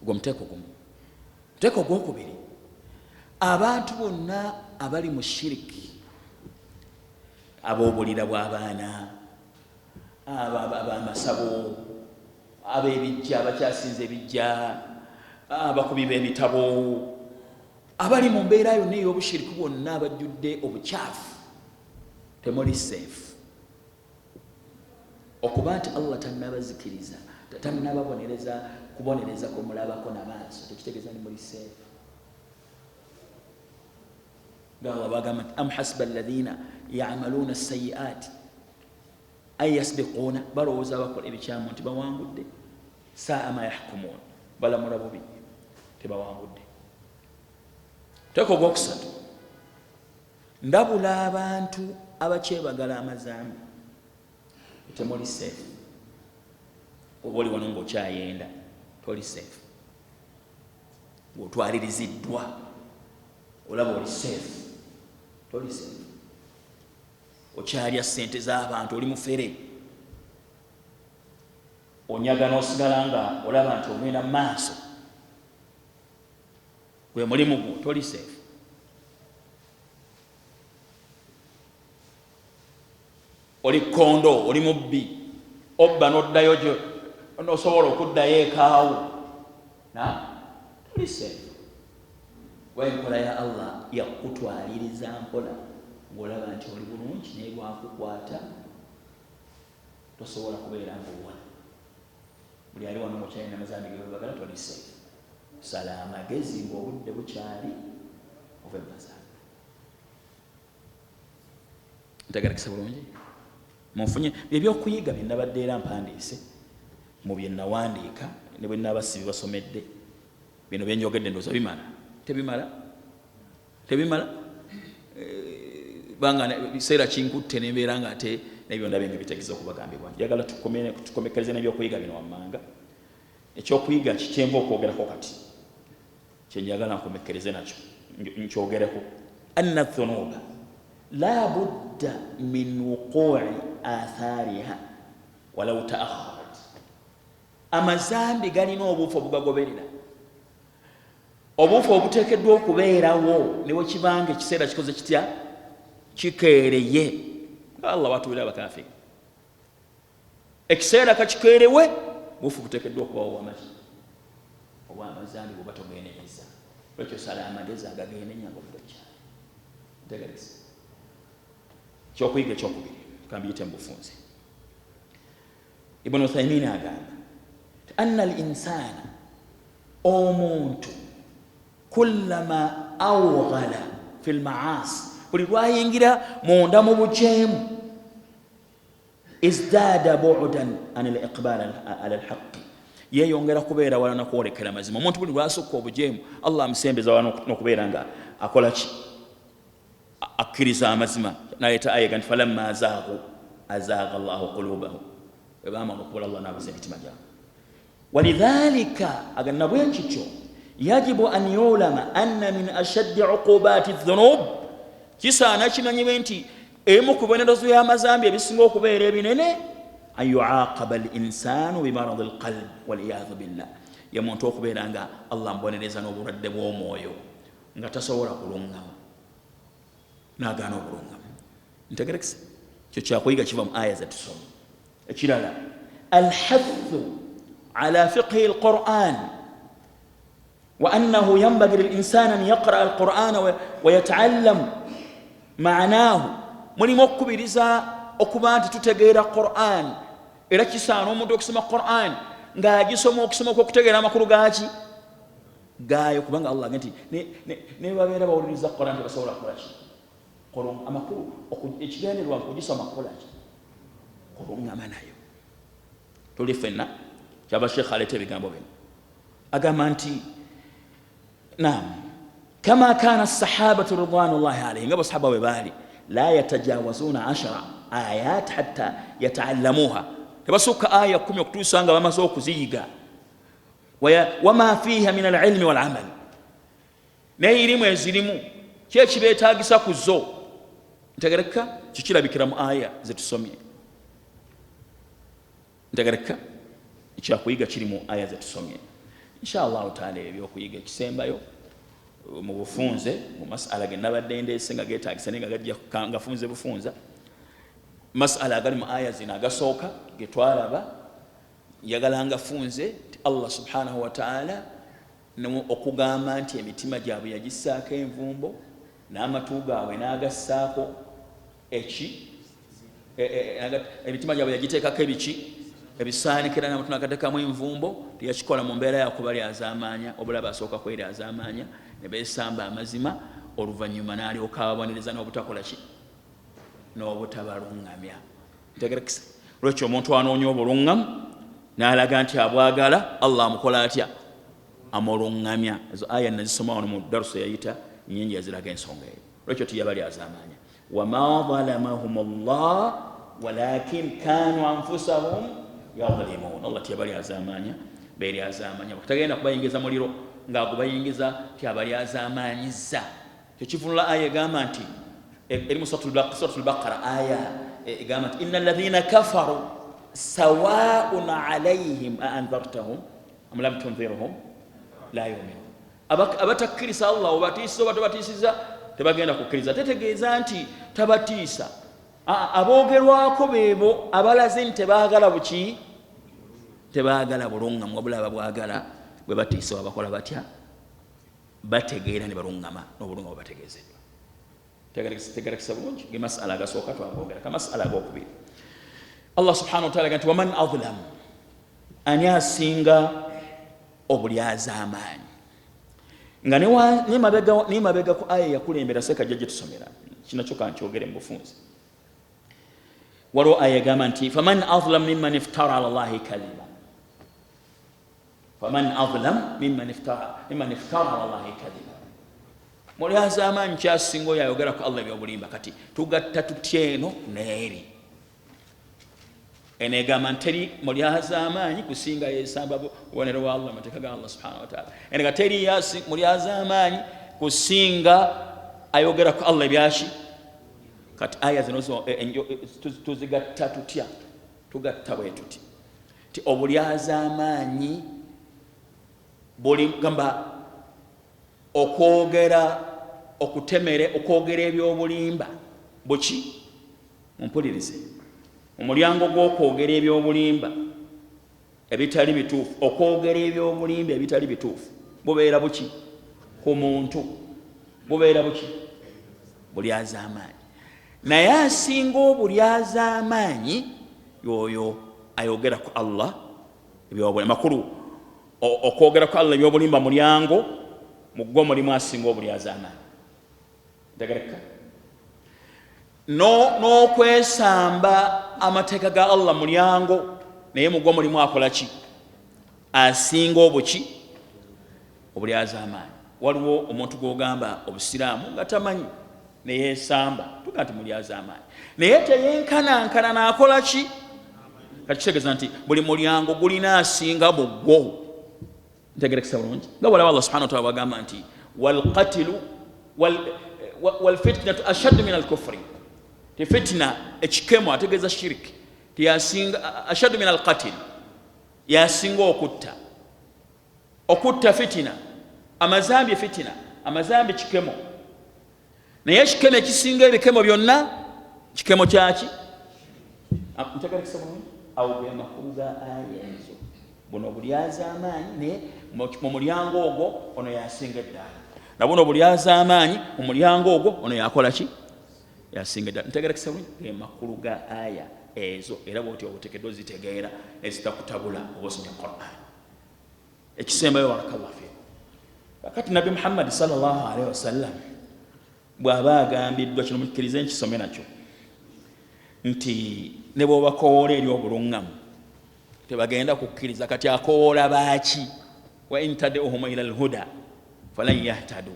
Ogwo muteeko gumu. Muteeko ogwokubiri, abantu bonna abali mu shiriki, ab'obulira bw'abaana, abamasabo, ab'ebijja, abakyasinza ebijja, abakubi b'ebitabo, abali mu mbeera yonna ey'obushiriki bwonna, abajjudde obukyafu, temuli safe. Okuba nti Allah tannabazikiriza, tannababonereza kubonereza kumulabako namaaso, tekitegeeza ni muli safe. Nga Allah bagamba nti am hasiba alladhina yamaluuna sayiati an yasbiquuna, balowooza abakola ebikyamu nti bawangudde. Saa ma yahkumuun, balamula bubi, tebawangudde. Teeka ogwokusatu, ndabula abantu abakyebagala amazambi, temuli safe. Oba oli wano ng'okyayenda, toli safe. Ng'otwaliriziddwa olaba oli safe, toli safe. Okyalya sente z'abantu, oli mufere, onyaga n'osigala nga olaba nti ogenda mu maaso, gwe mulimu gwo, toli safe. Oli kondo, oli mubbi, obba n'oddayo gyo nosobola okuddayo ekaawo, na toli safe. Kuba enkola ya Allah yakutwaliriza mpola ng'olaba nti oli bulungi, naye bwakukwata tosobola kubeera ng'owona. Buli ali wano ng'okyalina amazambi gebagala, toli safe. Sala amagezi ng'obudde bukyali, ove mu mazambi. Ntegerekese bulungi? Munfunye byebyokuyiga bye nabadde era mpandiise mu bye nawandiika, ne bwe naaba sibibasomedde. Bino byenjogedde ndowooza bimala. Tebimala? Tebimala? Banga biseera kinkutte nembeera nga ate nebyo ndabye nga bitegeza okubagambibwa. Njagala tukomekkereze n'ebyokuyiga bino wammanga. Ekyokuyiga kikyenva okwogerako kati kyenjagala nkomekkereze nakyo nkyogereko, anna dhunuba la budda min wuqui athariha walau taakharat. Amazambi galina obuufu obugagoberera, obuufu obuteekeddwa okubeerawo ne bwekibanga ekiseera kikoze kitya, kikeereye. Nga Allah watuwira abakafiri, ekiseera kakikeerewe, buufu buteekeddwa okubawo wamaki obwamazambi bweba togenenyeza. Lwekyo sala amagezi agagenenya nga obudde bukyali. Ntegereza kyokuyiga ekyokubiri kambiyite mu bufunze. Ibn Uthaymin agamba anna al insana, omuntu, kullama awghala fi lmaasi, buli lwayingira munda mu bujeemu, izdaada budan an liqbal ala lhaqi, yeyongera kubeera wala nakwolekera mazima. Omuntu buli lwasukka obujeemu, Allah amusembeza wala nokubeera nga akolaki, akkiriza amazima. Naleeta ayega nti falamma azaagu azaaga llahu qulubahum, bwe bamala okubula Allah nabuza emitima gyabwe. Walidhalika, aga nabwekityo, yajibu an yulama anna min ashaddi uqubati dhunub, kisaana kimanyibwe nti emu ku bibonerezo by'amazambi ebisinga okubeera ebinene, an yuaqaba al insanu bimaradi lqalb waliyadhu billah, ye muntu okubeera nga Allah amubonereza n'obulwadde bw'omwoyo, nga tasobola kulungama, n'agaana obulungama. Ntegerekese? Kyo kyakuyiga kiva mu aya zetusoma. Ekirala, alhathu ala fiqhi lquran wa annahu yanbagi lilinsan an yaqraa alquran wayataallam maanahu. Mulimu okukubiriza okuba nti tutegeera Quran, era kisaana omuntu okusoma Quran ng'agisoma okusoma okwokutegeera amakulu gaki gaayo, kubanga Allah nti nebabeera bawuliriza Quran tebasobola kukolaki amakulu. Ekigendererwa kugisoma kukolaki? Kuluŋŋama nayo. Tuli ffenna? Kyava Sheekh aleeta ebigambo bino, agamba nti nam kama kana sahabatu ridwanullahi alaihim, nga basahaba bwe baali. La yatajawazuna 10 ayat hatta yataallamuha, tebasukka aya 10 okutuusa nga bamaze okuziyiga. Wama fiha min alilmi walamal, naye irimu ezirimu kyekibeetagisa ku zo ntegereka kikirabikira mu aya zetusomye. Ntegereka ekyakuyiga kiri mu aya zetusomye. Insha Allahu taala ebyokuyiga ekisembayo mu bufunze mu masala ge nabadde ndeese nga geetagisa naye nga gajja ngafunze bufunza, masala agali mu aya zino agasooka getwalaba, njagala ngafunze nti Allah subhanahu wataala okugamba nti emitima gyabwe yagissaako envumbo n'amatu gaabwe n'agassaako eki, emitima gyabwe yagiteekako ebiki ebisaanikira n'amatu n'agateekamu envumbo, teyakikola mu mbeera yakubalyazaamaanya, obulaba asooka kweryazaamaanya ne beesamba amazima, oluvannyuma n'alyoka ababonereza n'obutakola ki, n'obutabaluŋŋamya. Ntegerekisa lwekyo omuntu anoonya obuluŋŋamu n'alaga nti abwagala, Allah amukola atya? Amuluŋŋamya. Ezo aya nazisoma wano mu darusa yayita nyingi yaziraga ensonga eyo. Lwekyo tiyabalyazaamaanya, wama zalamahum llah walakin kanu anfusahum yadhlimun. Allah tiyabalyazaamaanya, beeryazaamaanya. Tagenda kubayingiza muliro ng'agubayingiza tiabalyazaamaanyiza. Kyekivunula aya egamba nti eri mu Suratul Baqara, aya egamba nti inna alladhina kafaru sawaun alaihim a andhartahum am lam tunzirhum la yuminun. Abatakkiriza Allah obatiisiza oba tobatiisiza tebagenda kukkiriza. Tetegeeza nti tabatiisa, aboogerwako beebo abalaze nti tebaagala buki, tebaagala buluŋŋamu, wabula ababwagala bwe batiisa babakola batya? Bategeera ne baluŋŋama n'obuluŋŋamu bategeezeddwa. Tegerekesa bulungi ge masala agasooka twagogera. Ka masala agokubiri, Allah subhanahu wa taala nti waman adlam, ani asinga obulyazaamaanyi? Nga nemabega ku aya yakulembera sekajja gye tusomera kinakyo kankyogere mu bufunze. Waliwo aya egamba nti faman adlam mimman iftara ala llahi kadhiba, faman adlam mimman iftara ala llahi kadhiba, mulyazaamaanyi kyasinga oyo ayogera ku Allah ebyobulimba. Kati tugatta tutya eno neeri? Eno egamba nti teri mulyazaamaanyi kusinga yesamba bubonero bwa Allah, amateeka ga Allah subhanahu wataala. Eno nga teri mulyazaamaanyi kusinga ayogera ku Allah ebyaki. Kati aya zino tuzigatta tutya? Tugatta bwe tuti ti obulyazaamaanyi buli gamba okwogera okutemere okwogera ebyobulimba buki. Mumpulirize, omulyango gw'okwogera ebyobulimba ebitali bituufu, okwogera ebyobulimba ebitali bituufu bubeera buki ku muntu? Bubeera buki? Bulyazaamaanyi. Naye asinga obulyazaamaanyi yoyo ayogera ku Allah ebyobulimba. Makulu okwogera ku Allah ebyobulimba mulyango mugwo mulimu asinga obulyazaamaanyi. Ntegereka n'okwesamba amateeka ga Allah mulyango, naye mugwo mulimu akola ki? Asinga obuki? Obulyazaamaanyi. Waliwo omuntu gw'ogamba obusiraamu nga tamanyi neyesamba, tuga nti mulyazaamaanyi, naye teyenkanankana n'akola ki? Kati kitegeeza nti buli mulyango gulina asinga mugwo. Ntegerekesa bulungi nga walaba Allah subhanahu wataala bwagamba nti walqatilu walfitnatu ashaddu min alkufri, ti fitna ekikemo ategeeza shiriki, tiyasinga ashaddu min alqatil, yasinga okutta. Okutta fitina, amazambi fitina, amazambi kikemo, naye ekikemo ekisinga ebikemo byonna kikemo kyaki? Ntegerekesa bulungi. Awo ge makulu ga aya ezo. Buno obulyazaamaanyi, naye mu mulyango ogwo ono yasinga eddaala, na buno obulyazaamaanyi mu mulyango ogwo ono yakola ki? Yasinga eddaala. Ntegerekesa bulungi ge makulu ga aya ezo, era bwoti obuteekeddwa ozitegeera ezitakutabula oba osomye Quran. Ekisembayo, barakallahu fikum, kakati Nabbi Muhammadi sallallahu alaihi wasallam bw'aba agambiddwa kino, mukkirize nkisome nakyo, nti ne bw'obakowoola eri obuluŋŋamu tebagenda kukkiriza. Kati akowoola baaki? Wa in tad'uhum ila alhuda falan yahtadu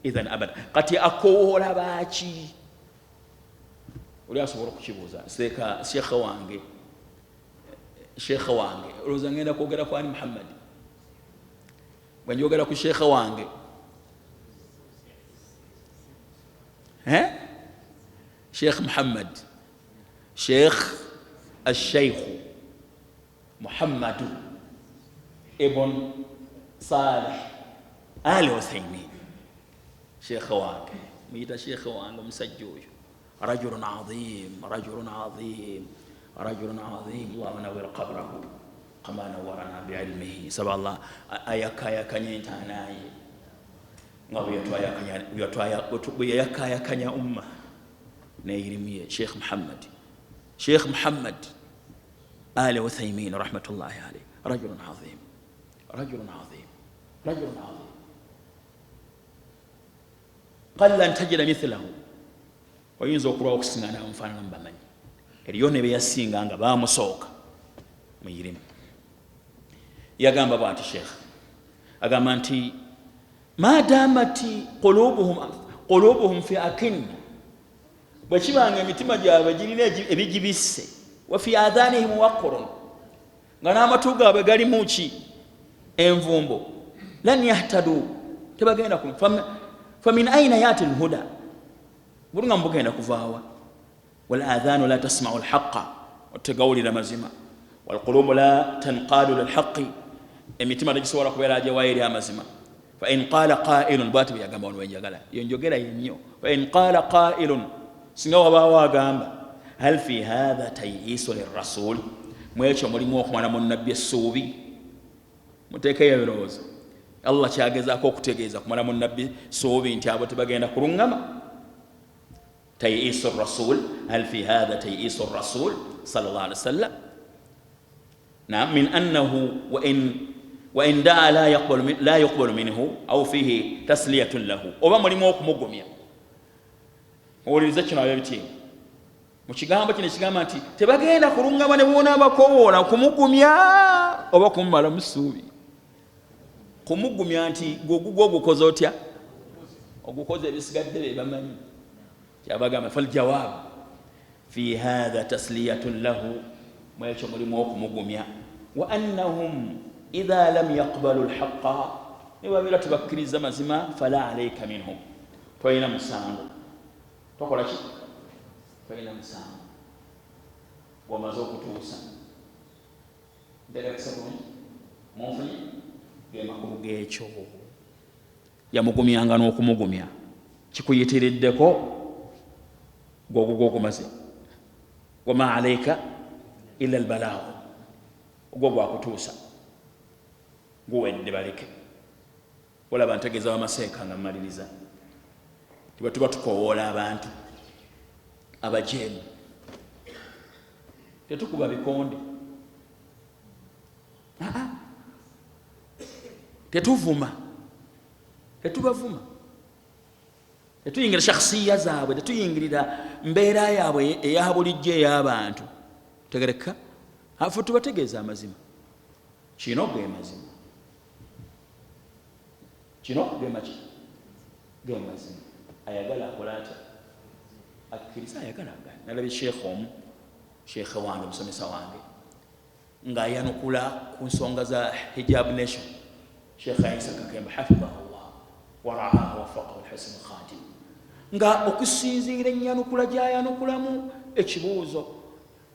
idhan abada. Kati akowoola baaki? Oli asobola okukibuuza, seeka shekhe wange, shekhe wange, olowooza ngenda kwogera ku ani? Muhammadi. Bwe njogera ku shekhe wange, Sheikh Muhammad, Sheikh Asheikhu Muhammadu Ibn Saleh Ali Uthaymin, shekhe wange, muyita shekhe wange. Omusajja oyo rajulun azim, rajulun azim, rajulun azim. Allah nawir qabrahu kama nawarana biilmihi. Saba Allah ayakayakanya entaanaye nga bwe yayakayakanya umma n'erimu ye. Sheikh Muhammad, Sheikh Muhammad Ali Uthaymin rahmatullahi alayh, rajulun azim, rajulun azim, rajulun azim, qalla an tajida mithlahu. Oyinza okulwawo okusiŋana amufaanana mubamanyi eriyo ne beyasinga nga bamusooka mu irimu. Yagamba bwati, sheekh agamba nti madamati qulubuhum fi akinna, bwe kibanga emitima gyabwe girina ebigibisse, wa fi adhanihim waqrun, nga n'amatu gaabwe galimu ki? Envumbo, lan yahtadu, tebagenda ku famin aina yati lhuda, bulungamu bugenda kuvaawa? Wal adhanu la tasmau lhaqa, tegawulira mazima, walqulubu la tanqadu lilhaqi, emitima tegisobola kubeera gyewayo eri amazima. Fain qala qailun, bwati bwe yagamba, wano wenjagala yo njogera yennyo. Fain qala qailun, singa wabaawo agamba, hal fi hatha tayisu lirasul, mwekyo mulimu okumala mu nabbi essuubi? Muteekeyo ebirowoozo. Allah kyagezaako okutegeeza kumala mu nabbi suubi nti abo tebagenda kuluŋŋama. Tayisu rasul, hal fi hatha tayisu rasul sallallahu alaihi wasallam? Naam, min annahu wain daa la yuqbalu minhu, au fihi tasliyatun lahu, oba mulimu okumugumya? Owulirize kino abebitiibwa, mu kigambo kino ekigamba nti tebagenda kuluŋŋama ne boona bakowoola, kumugumya oba kumumalamu ssuubi? Kumugumya nti gwogugwo ogukoze otya? Ogukoze, ebisigadde be bamanyi. Kyabagamba, faljawab fi hatha tasliyatun lahu, mwekyo mulimu okumugumya, wa annahum idha lam yaqbalu lhaqa, ne babeera tebakkiriza mazima, fala alaika minhum, tolina musango. Tokola ki? Tolina musango gwomaze okutuusa. Ntegerekesa bulungi? Munfunye? Ge makulu g'ekyo. Yamugumyanga n'okumugumya, kikuyitiriddeko, gwogugwo ogumaze, wama alaika illa albalaagu, ogwo gwakutuusa, guwedde, baleke. Olaba, ntegeeza bamaseeka nga mmaliriza, tibwe tuba tukowoola abantu abajeemu, tetukuba bikonde, tetuvuma, tetubavuma, tetuyingira shakhsiya zaabwe, tetuyingirira mbeera yaabwe eya bulijjo ey'abantu. Tegereka, afe tubategeeza amazima. Kino ge mazima, kino gemaki? Ge mazima. Ayagala akola atya? Akkiriza, ayagala agana. Nalabye sheekhe omu, sheekhe wange, musomesa wange, ng'ayanukula ku nsonga za Hijab Nation, Sheekh Isa Kakemba hafidhahu llah waraahu wafaqahu lhusn lkhatim, nga okusinziira ennyanukula gyayanukulamu ekibuuzo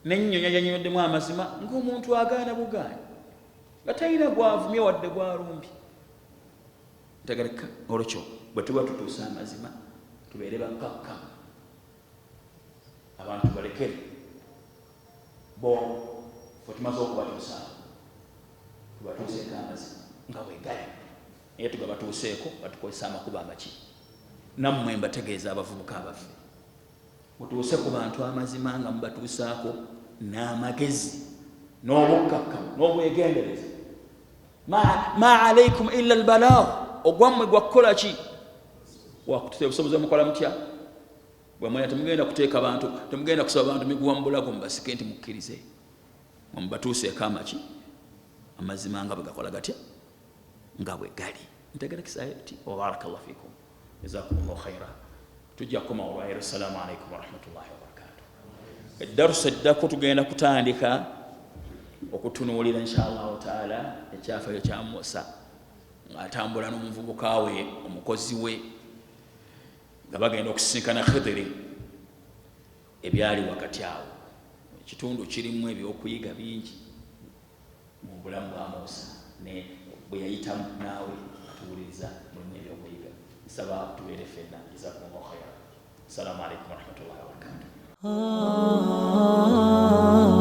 nenyonya gyanyonyoddemu amazima, ng'omuntu agaana bugaanyi, nga talina gwavumye wadde gwalumbye. Ntegereka olwekyo, bwe tuba tutuusa amazima, tubeere bakkakkamu, abantu balekere bo. Fe tumaze okubatuusaako, tubatuuseeko amazima nga bwe gali, naye tugabatuuseeko nga tukozesa amakubo amaki? Nammwe mbategeeza abavubuka abaffe, mutuuse ku bantu amazima nga mubatuusaako n'amagezi n'obukkakkamu n'obwegendereza. Ma alaikum illa albalagh, ogwammwe gwakukola ki? Wakututa obusobozi. Mukola mutya bwemwena? Temugenda kuteeka bantu, temugenda kusaba bantu miguwa mu bulago mubasike nti mukkirize. Mubatuuseeko amaki? Amazima nga bwe gakola gatya? Nga bwe gali. Ntegerekisayo ti wabarakallah fikum, jazakum llahu khaira. Tujja kukoma olwayiro. Assalamu alaikum warahmatullahi wabarakatuh. Eddarusa eddako tugenda kutandika okutunuulira insha Allahu taala ekyafayo kya Musa ng'atambula n'omuvubuka we, omukozi we, nga bagenda okusisinkana Khidiri. Ebyali wakati awo, ekitundu kirimu ebyokuyiga bingi mu bulamu bwa Musa ne bwe yayitamu. Naawe atuwuliriza, mulimu ebyokuyiga. Nsaba tubeere ffenna. Jazakumullahu khairan. Assalamu alaikum warahmatullahi wabarakatuh.